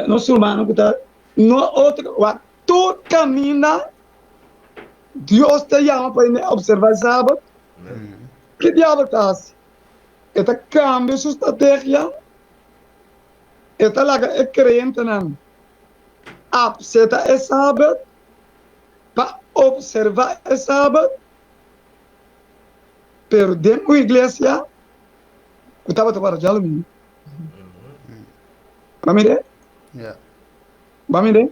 nos rumannan ku ta no otro, wak tur kaminda Dios ta yama pa hende observa e Sabat. Ki diabel ta hasi? E ta kambia su strategia, e ta laga e kreyentenan apseta e Sabat pa observa e Sabat, pero den un iglesia ku tabata guarda djadumingu. Ba mira? Ja. Ba mira?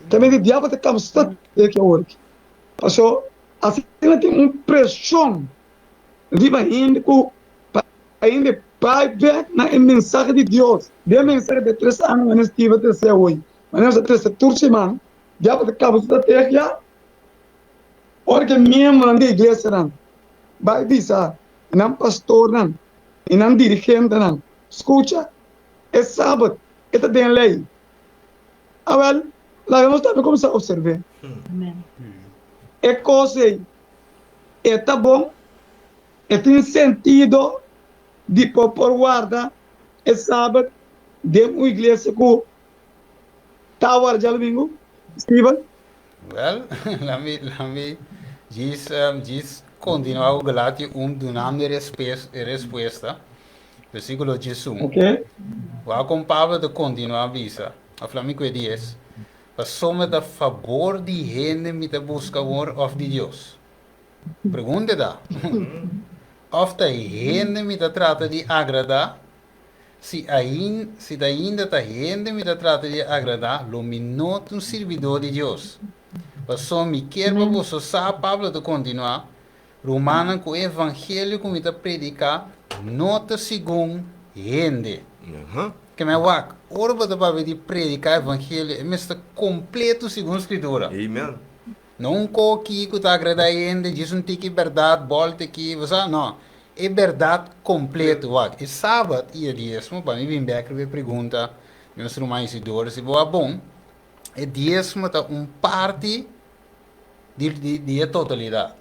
Tambe di diabel ta kambia su strategia awor. Paso asina tin un preshon riba hende ku pa. Ainda bai bek na e mensahe di Dios. Den mensahe di tres aña manera Steve a trese awoy, manera nos a trese tur siman, diabel ta kaba su strategia. Ora ku e miembronan di e iglesianan bai bisa nan pastornan i nan dirigentenan, Skucha, e sabat e ta den lei. Awèl, laga nos tambe kuminsá opserv'é. E kos ei e ta bon? E tin sentido di por por warda e sabat den un iglesia ku ta warda djadumingu, Steven? Wel, lami, lami djis, um, djis kontinuá ku Galatio un dunando e respes, e respuesta. Versíkulo 11. Ok. Wak kon Pablo ta kontinuá bisa, òf lami ku e dies, Pasobra ta fabor di hende mi ta buska awor òf di Dios? Pregunta ta, Òf ta hende mi ta trata di agradá? Si ain, si ta ainda ta hende mi ta trata di agradá, lo mi no ta un sirbidó di Dios. Pasobra mi kier pa boso sa, Pablo ta kontinuá, rumannan, ku e evangelio ku mi ta prediká no ta segun hende. Ke mi a wak, ora bo ta papia di prediká evangelio, e mester kompleto segun Skritura. Amen. No un koki ku ta agradá hende, djis un tiki bèrdat, bòlta aki, bo sa? No, e bèrdat kompleto. Wak, e sabat i e diesmo, pa mi bin bèk riba e pregunta di nos ruman Isidoro, si bo a bon, e diesmo ta un parti di di di e totalidat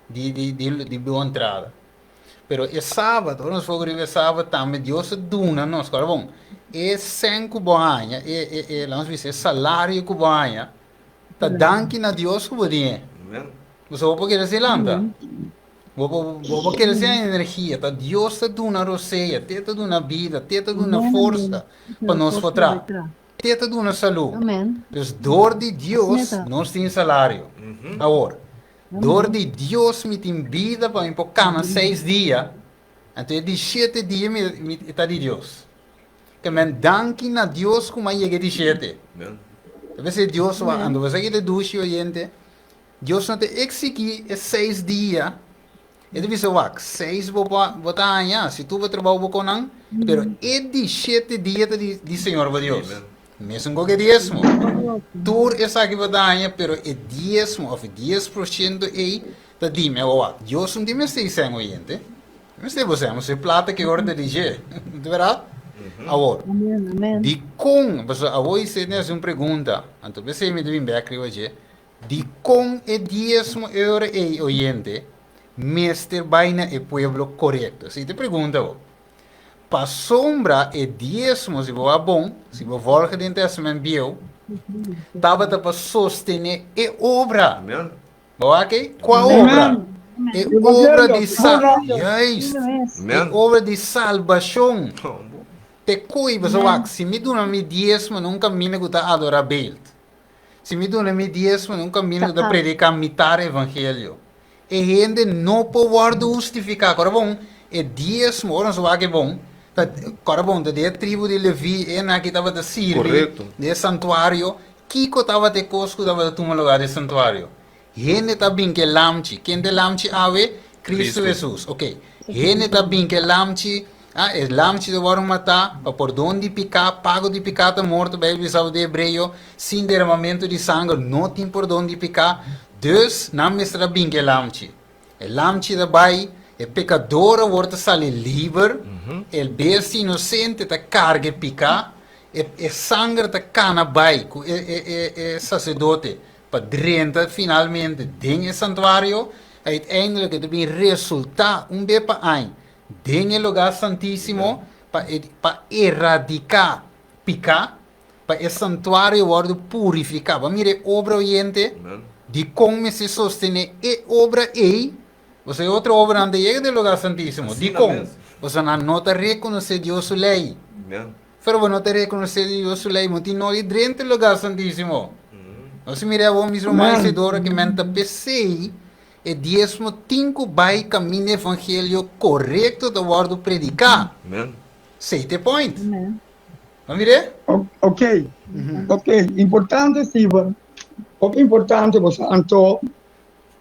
di di di di bo entrada. Pero e sabat, ora nos foka riba e sabat tambe Dios a duna nos, kòrda bon, e sèn ku bo haña, e e e laga nos bisa e salario ku bo haña, Ta danki na Dios ku bo tin e. Pasobra bo por kere sin lanta. Bo por bo por kere sin energia. Ta Dios ta duna rosea, te ta duna bida, te ta duna forsa pa nos por traha. Te ta duna salú. Dus dor di Dios nos tin salario. Awor, dor di Dios mi tin bida pa mi por kana seis dia, anto e di shete dia mi mi ta di Dios. Ke men danki na Dios ku m'a yega e di shete. Ta p'esei Dios wak. Anto bo sa ki ta dushi oyente? Dios no ta eksigí e seis dia. E ta bisa wak, seis bo por bo ta haña si tur bo trabou bo konan, pero e di shete dia ta di di Señor bo Dios. Mesun ku e diesmo. Tur esaki bo ta haña, pero e diesmo òf e 10% ei ta di mi. Awor wak, Dios no tin mester di sèn oyente. Mester bo sèn, mester plata ke ora ta di dje. Ta bèrdat? Awor, dikon, pasobra awor Isenia a hasi un pregunta, anto p'esei mi ta bin bèk riba dje, dikon e diesmo e ora ei, oyente, mester bai na e pueblo korekto? Esei ta e pregunta awor. Pasobra e diesmo, si bo wak bon, si bo vòlge den Tèstamènt Bieu, tabata pa sostené e obra. Bo wak ei? Kua obra? E obra di sa Juist. E obra di salbashon. Te koi boso wak, si mi duna mi diesmo na un kaminda ku ta adorá beeld, si mi duna mi diesmo na un kaminda ku ta prediká mitar evangelio, e hende no por wòrdu hustifiká. Kòrda bon, e diesmo, ora nos wak e bon, ta, kòrda bon, ta di e tribu di Leví, e nan ki tabata sirbi den e santuario, Kiko tabata e kos ku tabata tuma lugá den santuario? Hende ta bin ku e lamchi. Ken ta e lamchi awe? Kristu Hesus. Oke. Hende ta bin ku e lamchi, ah, e lamchi ta wòrdu matá pa pordon di piká, pago di piká ta morto, Beibel bisa den Hebreo, sin deramamentu di sanger no tin pordon di piká. Dus, nan mester a bin ku e lamchi. E lamchi ta bai, e pekador awor ta sali liber, e bestia inosente ta karga e piká, e e sanger ta kana bai ku e e e e saserdote pa drenta finalmente den e santuario, uiteindelijk e ta bin resultá un be pa añ den e lugá santísimo pa e pa eradiká piká. Pa e santuario wòrdu purifiká. Bo a mira e obra, oyente? Dikon mester sostené e obra ei? Pasobra e otro obranan ta yega den lugá santísimo. Dikon? Pasobra nan no ta rekonosé Dios su lei. Pero bo no ta rekonosé Dios su lei, bo tin no di drenta e lugá santísimo. Nos a mira awor mismo mas Isidoro ke men ta p'esei e diesmo tin ku bai kaminda evangelio korekto ta wòrdu prediká. Esei ta e point. Bo mir'é? Ok, ok, importante Steven, hopi importante bo sa, anto,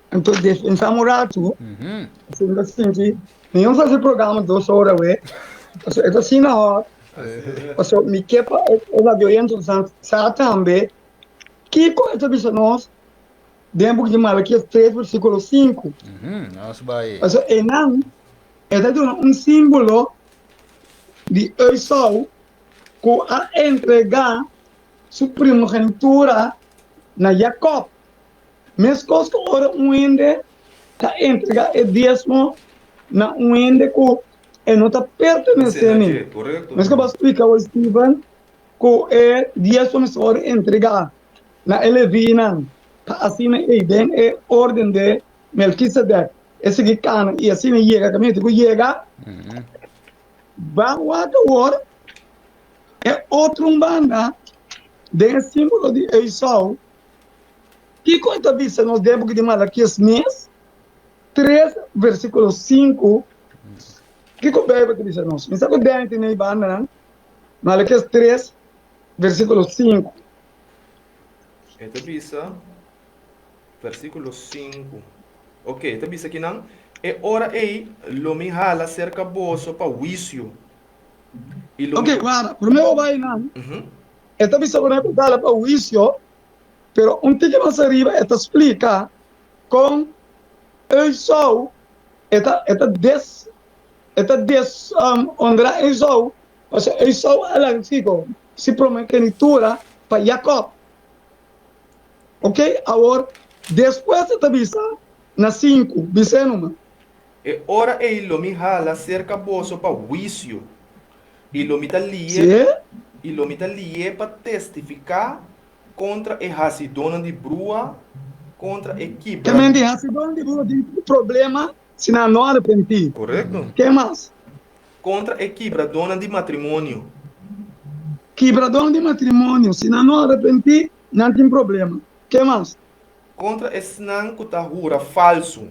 anto defensa un ratu, pasobra mi ta sinti. Mi no hasi programa dos ora we. Paso e ta asina hot. Paso mi ke pa e radio oyentenan sa tambe kiko e ta bisa nos den buki di Malakias 3 versikulo 5. Nos bai. Paso einan e ta duna un símbolo di Esau ku a entregá su primogenitura na Jakòb. Meskos ku ora un hende ta entregá e diesmo na un hende ku e no ta pertenesé n'e. Meskos bo a splika awor, Steven, ku e diesmo mester wòrdu entregá na e levinan pa asina ei den e órden di Melkisedek e sigui kana i asina yega kaminda tin ku yega. Ban wak awor e otro un banda den e símbolo di Esau. Kiko e ta bisa nos den buki di Malakias mes 3 versíkulo 5? Kiko Beibel ta bisa nos? Mi sa ku Danny tin ei bandanan. Malakias 3 versíkulo 5. E ta bisa, versíkulo 5. Ok, e ta bisa kinan, E ora ei lo mi hala serka boso pa huisio, i lo mi. Ok, wara, promé bo bai nan, e ta bisa promé ku ta hala pa huisio, pero un tiki mas ariba e ta splika kon Esau e ta e ta des e ta deshonrá Esau, pasobra Esau a laga kiko? Si primogenitura pa Jakòb. Ok, awor despues e ta bisa na sinku, bis'é numa. E ora ei lo mi hala serka boso pa huisio, i lo mi ta lié, i lo mi ta lié pa testifiká kontra e hasidónan di brua, kontra e kibra. Ke men di hasidónan di brua tin problema si nan no arepentí. Korekto. Ke mas? Kontra e kibradónan di matrimonio. Kibradónan di matrimonio, si nan no arepentí, nan tin problema. Ke mas? Kontra esnan ku ta hura falsu.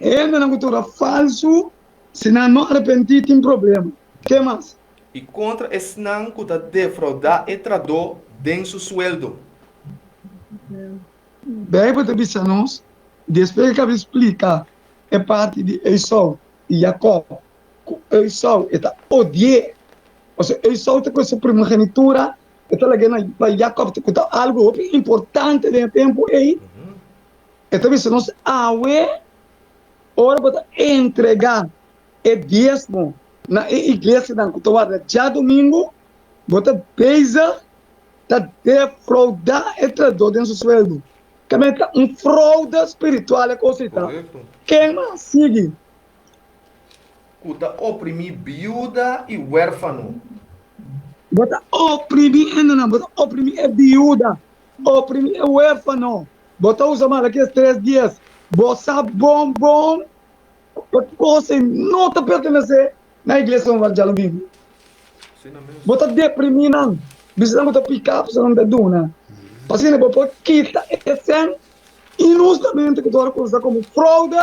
E hendenan ku ta hura falsu, si nan no arepentí, tin problema. Ke mas? I kontra esnan ku ta defraudá e tradó den su sueldo. Beibel ta bisa nos, despues ku e kaba di splika e parti di Esau i Jakòb, ku Esau e ta odi'é, pasobra Esau ta ku su primogenitura, e ta lag'é na pa Jakòb, ku ta algu hopi importante den e tempu ei. E ta bisa nos awe, ora bo ta entregá e diesmo na e iglesianan ku ta warda djadumingu, bo ta bezig ta defraudá e trahadó den su sueldo. Tambe ta un fraude spiritual e kos ei ta. Ken mas sigui? Ku ta oprimí biuda i wèrfano. Bo ta oprimí hendenan, bo ta oprimí e biuda, oprimí e wèrfano. Bo ta usa Malakias tres dies. Bo sa bon bon ku e kos ei no ta pertenesé na iglesia San Djalumingu. Bo ta deprimí nan, bisa nan ku ta piká pasobra nan ta duna. Asina bo por kita e sèn inhustamente ku ta wòrdu usa komo froude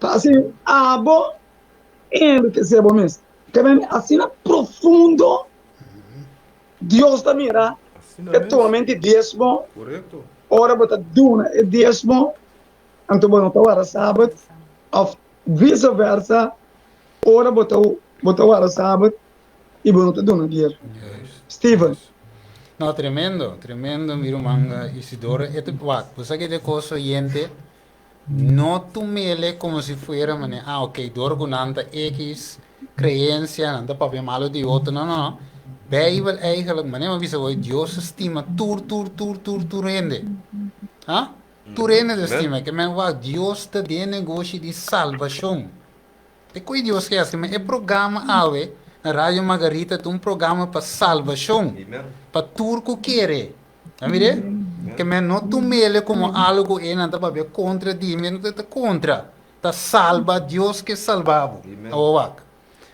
pa asina abo enrikesé bo mes. Ta bini asina profundo Dios ta mira e tumamento di diesmo. Ora bo ta duna e diesmo, anto bo no ta warda sabat òf viseversa. Ora bo ta bo ta wara sabat i bo no ta duna dier. Steven. No, tremendo, tremendo mi ruman Isidoro. E ta wak, bo sa ke de kos oyente, no tumele como si fuera mane, ah ok, dor ku nan ta X creencia, nan ta papia malo di otro. No, no, no. Bijbel eigenlijk, mane mi a bisa bo, Dios ta stima tur, tur, tur, tur, tur hende. Ha? Tur hende ta stima. Ke men wak, Dios ta den negoshi di salbashon. E koe Dios ke hasi, ma e programa awe na Radio Margarita ta un programa pa salbashon, pa tur ku kere. A mire? Ke men no tumele komo algu ku e nan ta papia kontra di mi, no ta kontra. Ta salba, Dios ke salba bo. Awo wak.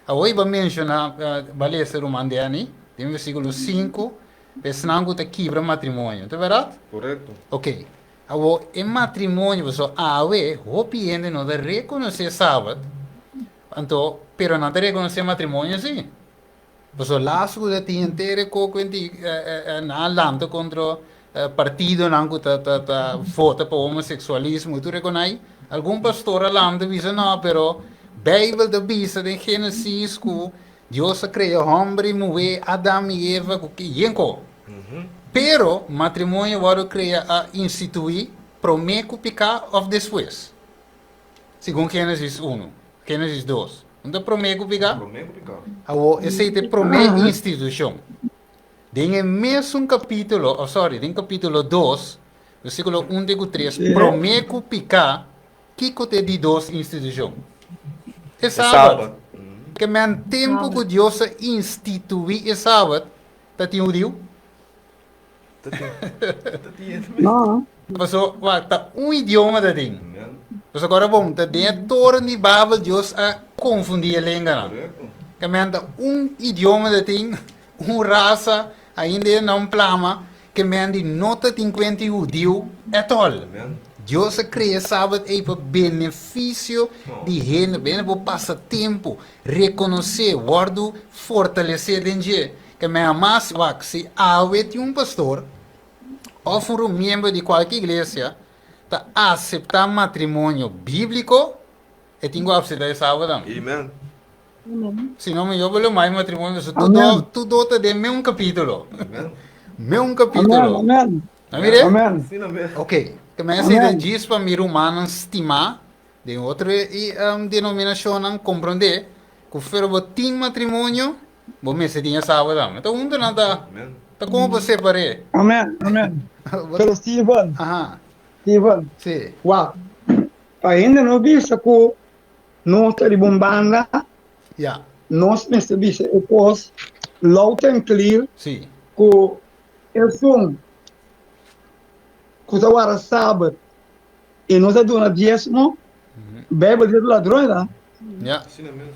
Awo i bo a menshona, bo a lesa ruman Danny, den versíkulo sinku, pa esnan ku ta kibra matrimonio. Ta bèrdat? Korekto. Oke. Awor, e matrimonio, pasobra awe hopi hende no ta rekonosé Sabat, anto, pero nan ta rekonosé matrimonio sí. Pasobra lastu ku ta tin henter e koko enti nan a lanta kontra partidonan ku ta ta ta vota pa homoseksualismo i tur e konai, algun pastor a lanta bisa no, pero Beibel ta bisa den Génesis ku Dios a krea hòmber i muhé, Adam i Eva, ku yen ko. Pero matrimonio wòrdu krea a instituí promé ku piká òf despues? Segun Génesis unu, Génesis dos. Un ta promé ku piká? Promé ku piká. Awor, esei ta e promé institushon. Den e mesun kapítulo, oh sorry, den kapítulo dos, versíkulo un te ku tres, promé ku piká, kiko ta e di dos institushon? E E sabat. sabat. Ke men tempu ku Dios a instituí e sabat, ta tin hudiu? Ta tin. Ta tin. No. Paso, wak, ta un idioma ta tin. Amen. Paso agora bon, ta den e toren di Babel Dios a konfundí e lenganan. Korekto. Ke men ta un idioma ta tin, un rasa, ainda e nan plama, ke men di no ta tin kuenta di hudiu at all. Amen. Dios a krea e sabat ei pa benefisio di hende, pa hende por pasa tempu, rekonosé, wòrdu fortalesé den dje. Ke men hamas wak, si awe tin un pastor òf un miembro di kualke iglesia ta aseptá matrimonio bíbliko, e tin ku aseptá e sabat tambe. Amen. Si no, mi yo bo lo mai matrimonio, so tudo, tudo ta den meun capítulo. Amen. Meun capítulo. Amen. A mire? Amen. Sí, no, amen. Ok. Ke men sey Amen. djis pa mi rumannan stimá den otro i, um, denominacionnan comprende ku fuera bo tin matrimonio, bo mester tin e sábado tambe. Ta hunto nan ta, Amen. ta como bo separ'é. Amen. Amen. Pero Steven, Aha. Steven, Sí. wak, pa hende no bisa ku Nos ta riba un banda, Ja. nos mester bisa e kos loud and clear Sí. ku esun ku ta wara sabat i no ta duna diesmo, Bijbel dice ladron ta. Ja. Asina mes.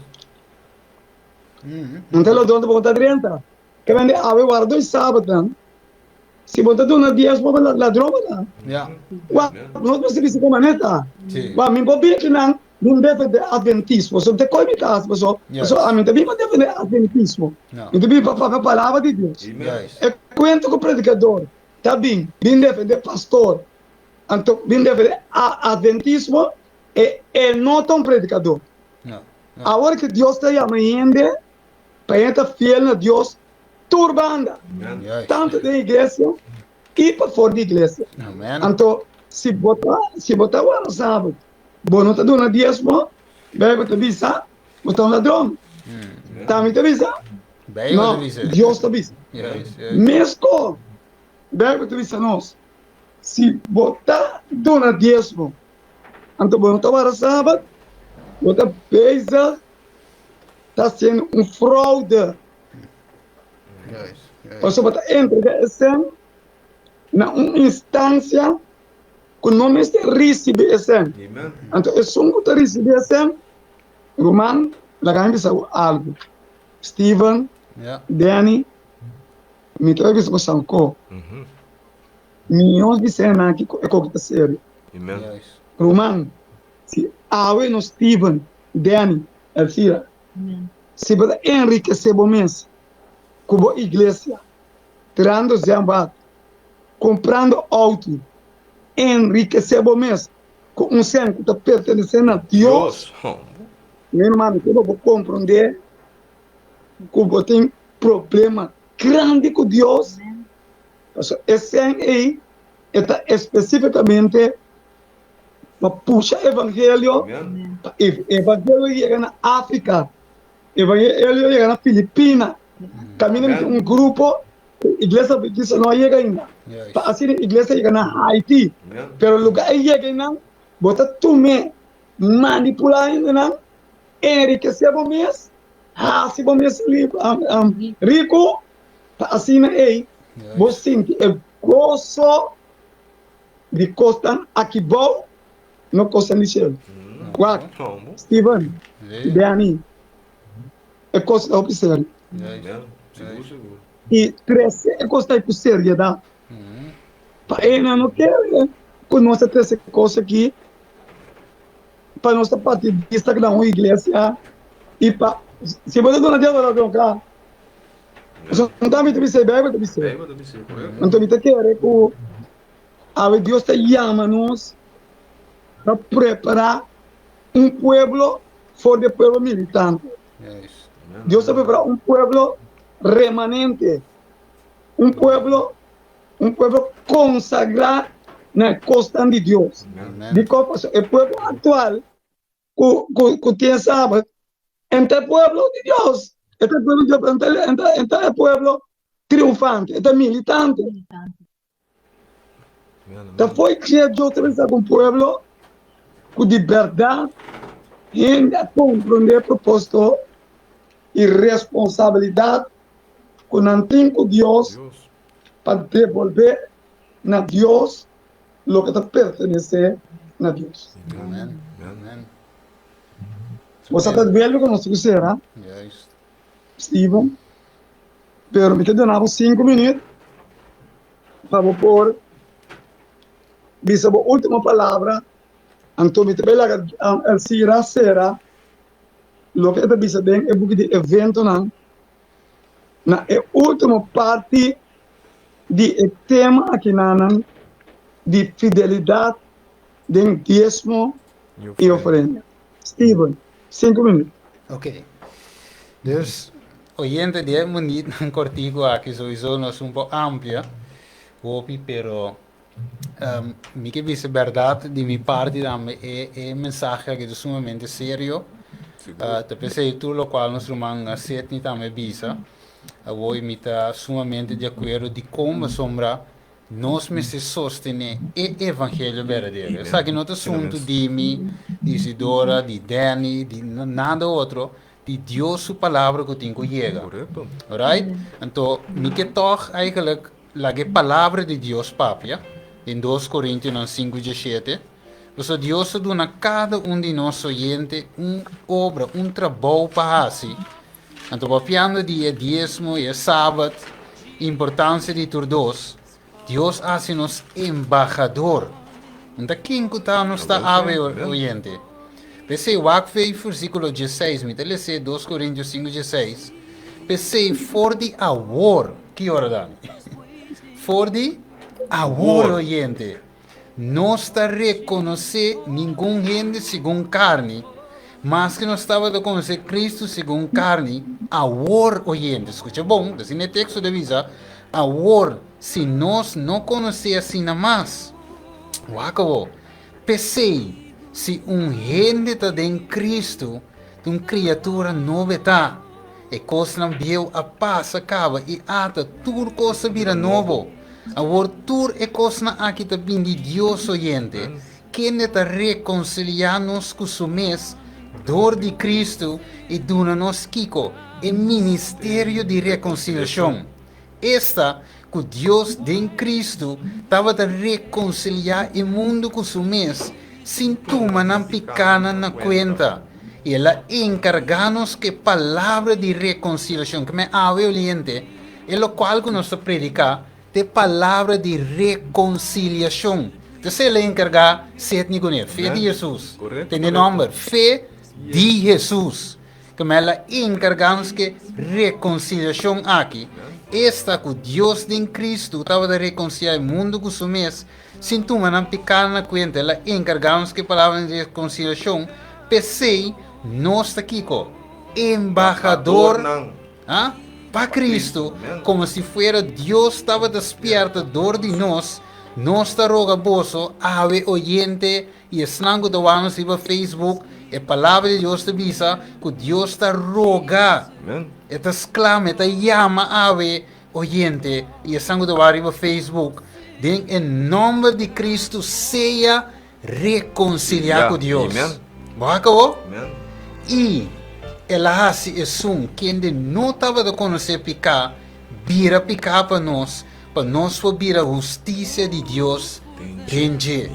No ta ladron ta ta drenta. Ke men di awe wara dos sabatnan, si bo ta duna diesmo bo ladron bo ta. Ja. Wa, nos mester bisa kon manera ta. Sí. Wa, mi por bin kinan mi defende adventismo. So, te koe mi ta hasi paso. Yes. Paso ami ta bin pa defende adventismo. No. Mi ta bin pa papia palabra di Dios. Amen. Juist. E kuento ku predikador ta bin, bin defende pastor, anto bin defende a adventismo, e e no ta un predikador. No. No. Awor ku Dios ta yama hende pa hende ta fiel na Dios tur banda, Amen. tantu den iglesia i pafor di iglesia. Amen. Anto, si bo ta, si bo ta wara sabat, bo no ta duna diesmo, Bijbel ta bisa, bo ta un ladron. Ta mi ta bisa? Bijbel No, ta bisa. Dios ta bisa. Juist, juist. Mesko, Bijbel ta bisa nos, si bo ta duna diesmo, anto bo no ta wara sabat, bo ta bezig ta hasiendo un fraude. Pasobra bo ta entrega e sèn na un instansia ku no mester risibí e sèn. Anto esun ku ta risibí e sèn, ruman, laga mi bisa bo algu. Steven, Danny, mi ta bisa bo sanko. Mi no bisa nan kiko e koki ta serio. Ruman, si awe no Steven, Danny, Elvira, si bo ta enrikesé bo mes ku bo iglesia, tirando zèmbat, kumprando outo, enrikesé bo mes ku un sèn ku ta pertenesé na Dios, mi hermano, ke bo por komprondé ku bo tin problema grandi ku Dios, pasobra e sèn ei e ta espesífikamente pa pusha evangelio, pa evangelio yega na Afrika, evangelio yega na Filipina, kaminda mi tin un grupo ku iglesia Adventista no a yega ainda, pa asina iglesia yega na Haiti, pero luga e yega einan bo ta tum'é manipulá hendenan, enrikesé bo mes, hasi bo mes riku, pa asina ei bo sinti e goso Di kosnan aki bou, no kosnan di shelu. Wak, Steven, Danny, e kos ta hopi serio. I trese e kos ta ku seriedat. Pa e nan no kere ku nos ta trese kos aki pa nos ta partidista na un iglesia i pa si bo ta duna Dios adoracion, kla. Pasobra no ta mi ta bisa, e Bijbel ta bisa. Anto mi ta kere ku awe Dios ta yama nos pa prepará un pueblo for di e pueblo militante. Dios ta prepará un pueblo remanente, un pueblo un pueblo konsagrá na e kosnan di Dios. Dikon? Pasobra e pueblo aktual ku ku ku tin e sabat en ta e pueblo di Dios, e ta e pueblo di Dios, pero en ta en ta e pueblo triunfante, e ta militante. Ta foi dje Dios ta pensa ku un pueblo ku di bèrdat hende a komprondé e propósito i responsabilidat ku nan tin ku Dios pa debolbé na Dios loke ta pertenesé na Dios. Amen. Amen. Bo sa ta duele ku nos tin ku sera, Steven, pero mi ta duna bo sinku minüt pa bo por bisa bo último palabra, anto mi ta bai laga Elcira sera loke e ta bisa den e buki di eventonan na e último parti di e tema akinanan di fidelidat den diesmo i ofrenda. Steven, sinku minüt. Ok. Dus, oyente di e minütnan kortiku aki souiso nos un por amplia hopi, pero mi ke bisa bèrdat di mi parti tambe e e mensahe aki ta sumamente serio. Ta p'esei tur lokual nos ruman Sidney tambe bisa. Awor mi ta sumamente di akuerdo dikon pasobra nos mester sostené e evangelio berdadero. Esaki no ta asuntu di mi, di Isidora, di Danny, di nada otro, di Dios su palabra ku tin ku yega. Alright? Anto mi ke tòg eigenlijk laga e palabra di Dios papia den dos Korintionan sinku diesshete, pasobra Dios ta duna kada un di nos oyente un obra, un trabou pa hasi. Anto papiando di e diesmo i e sabat, importansia di tur dos, Dios a hasi nos embahador. Un ta ken ku ta nos ta awe, oyente? P'esei wak vei versíkulo diesseis, mi ta les'é dos Korintios sinku diesseis, P'esei for di awor, ki ora Dani? For di awor, oyente. Nos ta rekonosé ningun hende segun karni, maske nos tabata konosé Kristu segun karni, awor, oyente, skucha bon, ta asina e teksto ta bisa, awor, si nos no konosé asina mas. Wak awor, p'esei, si un hende ta den Kristu, ta un kriatura nobo e ta. E kosnan bieu a pasa kaba i ata tur kos a bira nobo. Awor tur e kosnan aki ta bin di Dios oyente, kende ta rekonsiliá nos ku su mes dor di Kristu i duna nos kiko? E ministerio di rekonsiliashon. Esta, ku Dios den Kristu tabata rekonsiliá e mundu ku su mes sin tuma nan pikánan na kuenta, i el a enkargá nos ku e palabra di rekonsiliashon. Ke men awe, oliente, e lokual ku nos ta prediká ta e palabra di rekonsiliashon. Entonces el a enkargá Sidney kuné, fe di Hesus. Tende e nòmber, fe di Hesus. Kema el a enkargá nos ku e rekonsiliashon aki, esta ku Dios den Kristu tabata rekonsiliá e mundu ku su mes, sin tuma nan pikánan na kuenta. El a enkargá nos ku e palabranan di rekonsiliashon. P'esei, nos ta kiko? Embahador pa Kristu, komo si fuera Dios tabata spièrta dor di nos. Nos ta roga boso, awe oyente, I esnan ku ta wak nos riba Facebook, e Palabra di Dios ta bisa ku Dios ta roga, e ta sklama, e ta yama awe oyente i esnan ku ta wak riba Facebook, den e nòmber di Kristu sea rekonsiliá ku Dios. Bo a akabó? I el a hasi esun kende no tabata konosé piká, bira piká pa nos, Pa nos por bira hustisia di Dios den dje.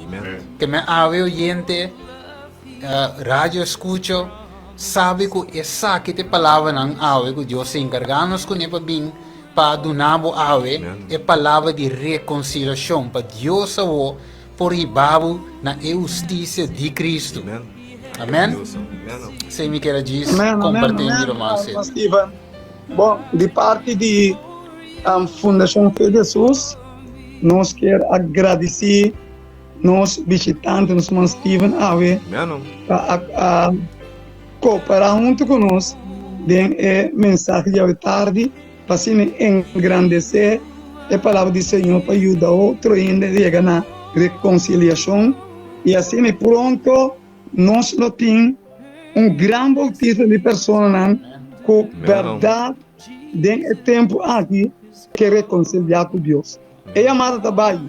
Ke men awe oyente radio escucho sabi ku esaki ta e palabranan awe ku Dios a enkargá nos kuné pa bin pa duna bo awe e palabra di rekonsiliashon pa Dios awo por hiba bo na e hustisia di Kristu. Amen. Esei mi kere djis kompartí mi ruman Sidney. Bon, di parti di Fundacion Fe di Jesus, nos kier a gradici nos bishitante, nos man Steven awe, pa a coopera hunto cu nos den e mensahe di awe tardi, pa asina engrandece e palabra di Señor pa yuda otro hende yega na reconciliacion y asina pronto Nos lo tin un gran boutismo di personanan ku bèrdat den e tempu aki ke rekonsiliá ku Dios. E yamada ta bai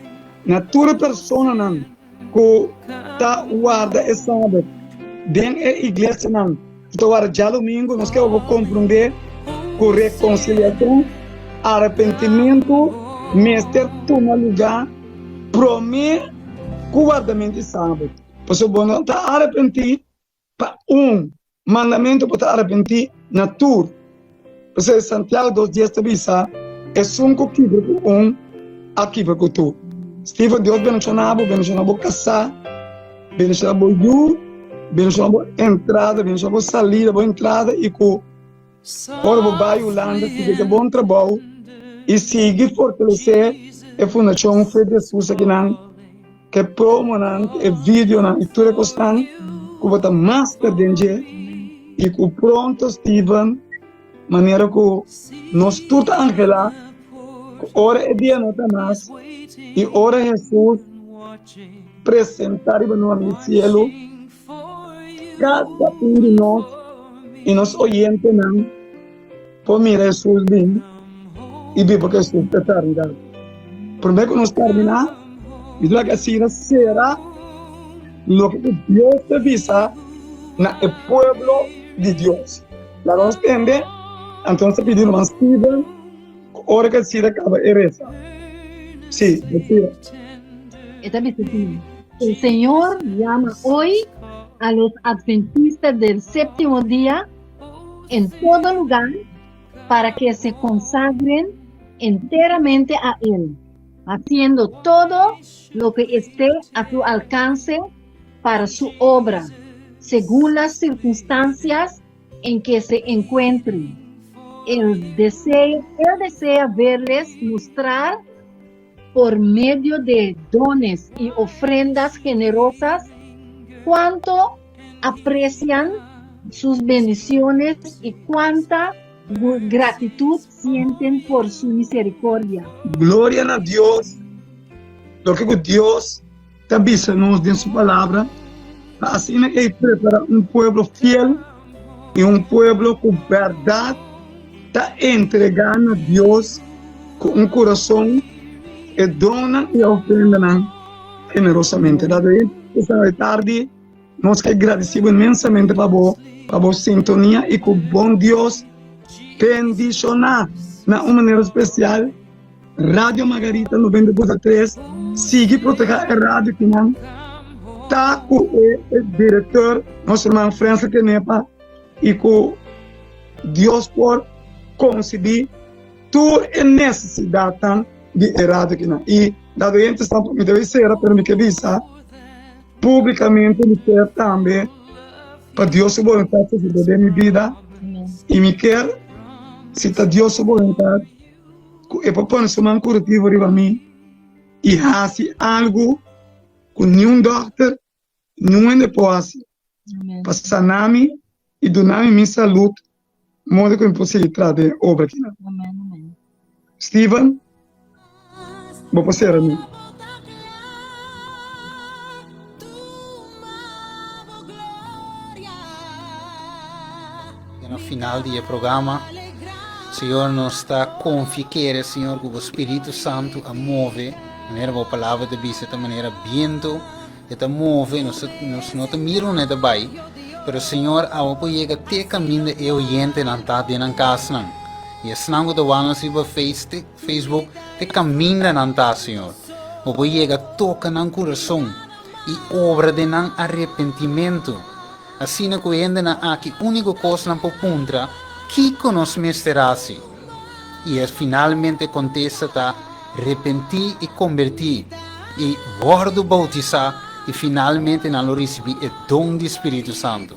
na tur e personanan ku ta warda e Sabat den e iglesianan ku ta warda djadumingu. Nos ke bo komprondé ku rekonsiliashon, arepentimentu, mester tuma lugá promé ku wardamentu di Sabat. Pasobra bo no ta arepentí pa un mandamentu, bo ta arepentí na tur. P'esei Santiago 2:10 ta bisa, Esun ku kibra ku un, a kibra ku tur. Steven, Dios bendishoná bo, bendishoná bo kasá, bendishoná bo yu, bendishoná bo entrada, bendishoná bo salida, bo entrada i ku ora bo bai Hulanda sigui e bon trabou i sigui fortalesé e Fundashon Fe di Jesus akinan. Ke promonan, e videonan i tur e kosnan ku bo ta master den dje i ku pronto Steven manera ku nos tur ta anhelá ku ora e dia no ta mas i ora Hesus presentá riba nos den sielu kada un di nos i nos oyentenan Por mira Hesus bin i biba ku Hesus pa eternidat. Promé ku nos terminá, mi ta laga asina sera loke ku Dios ta bisa na e pueblo di Dios. Laga nos tende, anto nos ta pidi ruman Steven ku ora ku asina kaba e resa. Sí, asina. E ta bisa asina, El Señor llama hoy a los adventistas del séptimo día en todo lugar para que se consagren enteramente a Él, haciendo todo lo que esté a su alcance para su obra, según las circunstancias en que se encuentren. Él desea, él desea verles mostrar por medio de dones y ofrendas generosas cuánto aprecian sus bendiciones y cuánta gratitud sienten por su misericordia. Gloria na Dios, loke ku Dios ta bisa nos den su palabra, pa asina ei prepara un pueblo fiel i un pueblo ku bèrdat ta entregá na Dios ku un kurason e donnan i ofrendanan generosamente. Dado e tardi. Nos ke gradisí bo inmensamente pa bo pa bo sintonia i ku bon Dios bendishoná na un manera spesial Radio Margarita 90.3 sigui protehá e radio kinan ta ku e direktor nos ruman Frensel Kenepa i ku Dios por konsibí tur e nesesidatnan di e radio kinan i dado hende sa mi debe sera pero mi ke bisa Públikamente mi kier tambe pa Dios su boluntat sosodé den mi bida i mi kier si ta Dios su boluntat ku e por pone su man kurativo riba mi i hasi algu ku niun dòkter, niun hende por hasi pa sana mi i duna mi mi salud modo ku mi por sigui traha den e obra akinan. Steven, bo por sera mi. Na final di e programa, Señor, nos ta confia kere, Señor, ku bo Spiritu Santu a move, manera bo palabra ta bisa, ta manera biento, E ta move, nos nos no ta mira unda e ta bai, pero Señor awe por yega te kaminda e oyentenan ta den nan kasnan. I esnan ku ta wak nos riba face Facebook, te kaminda nan ta, Señor. Bo por yega toka nan kurason i obra den nan arepentimentu. Asina ku e hendenan aki úniko kos nan por puntra, Kiko nos mester hasi? I e finalmente e kontesta ta, Repentí i kombertí, i wòrdu boutisá, i finalmente nan lo risibí e don di Spiritu Santu.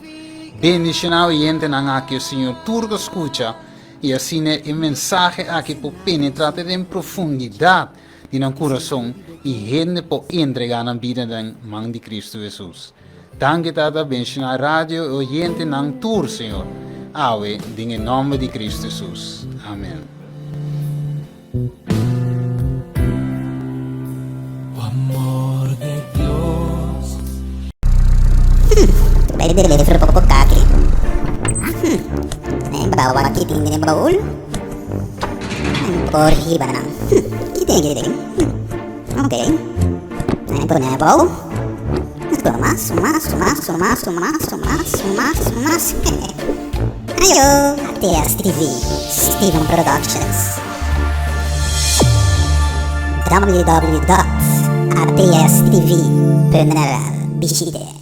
Bendishoná oyentenan aki, o Señor, tur ku skucha. i asina e mensahe aki por penetrá te den profundidat di nan kurason i hende por entregá nan bida den man di Kristu Hesus. Danki Tata, benshoná radio i oyentenan tur, Señor, awe den e nòmber di Kristu Hesus. Amen. Bai deliver poko kaki. Bawa kitin den baul. Por hiba nan. Kitin kitin. Ok. Pone abou. Mas, mas, mas, mas, mas, mas, mas, mas. Ayo, ATS TV, Steven Productions. www.atstv.nl Bishite.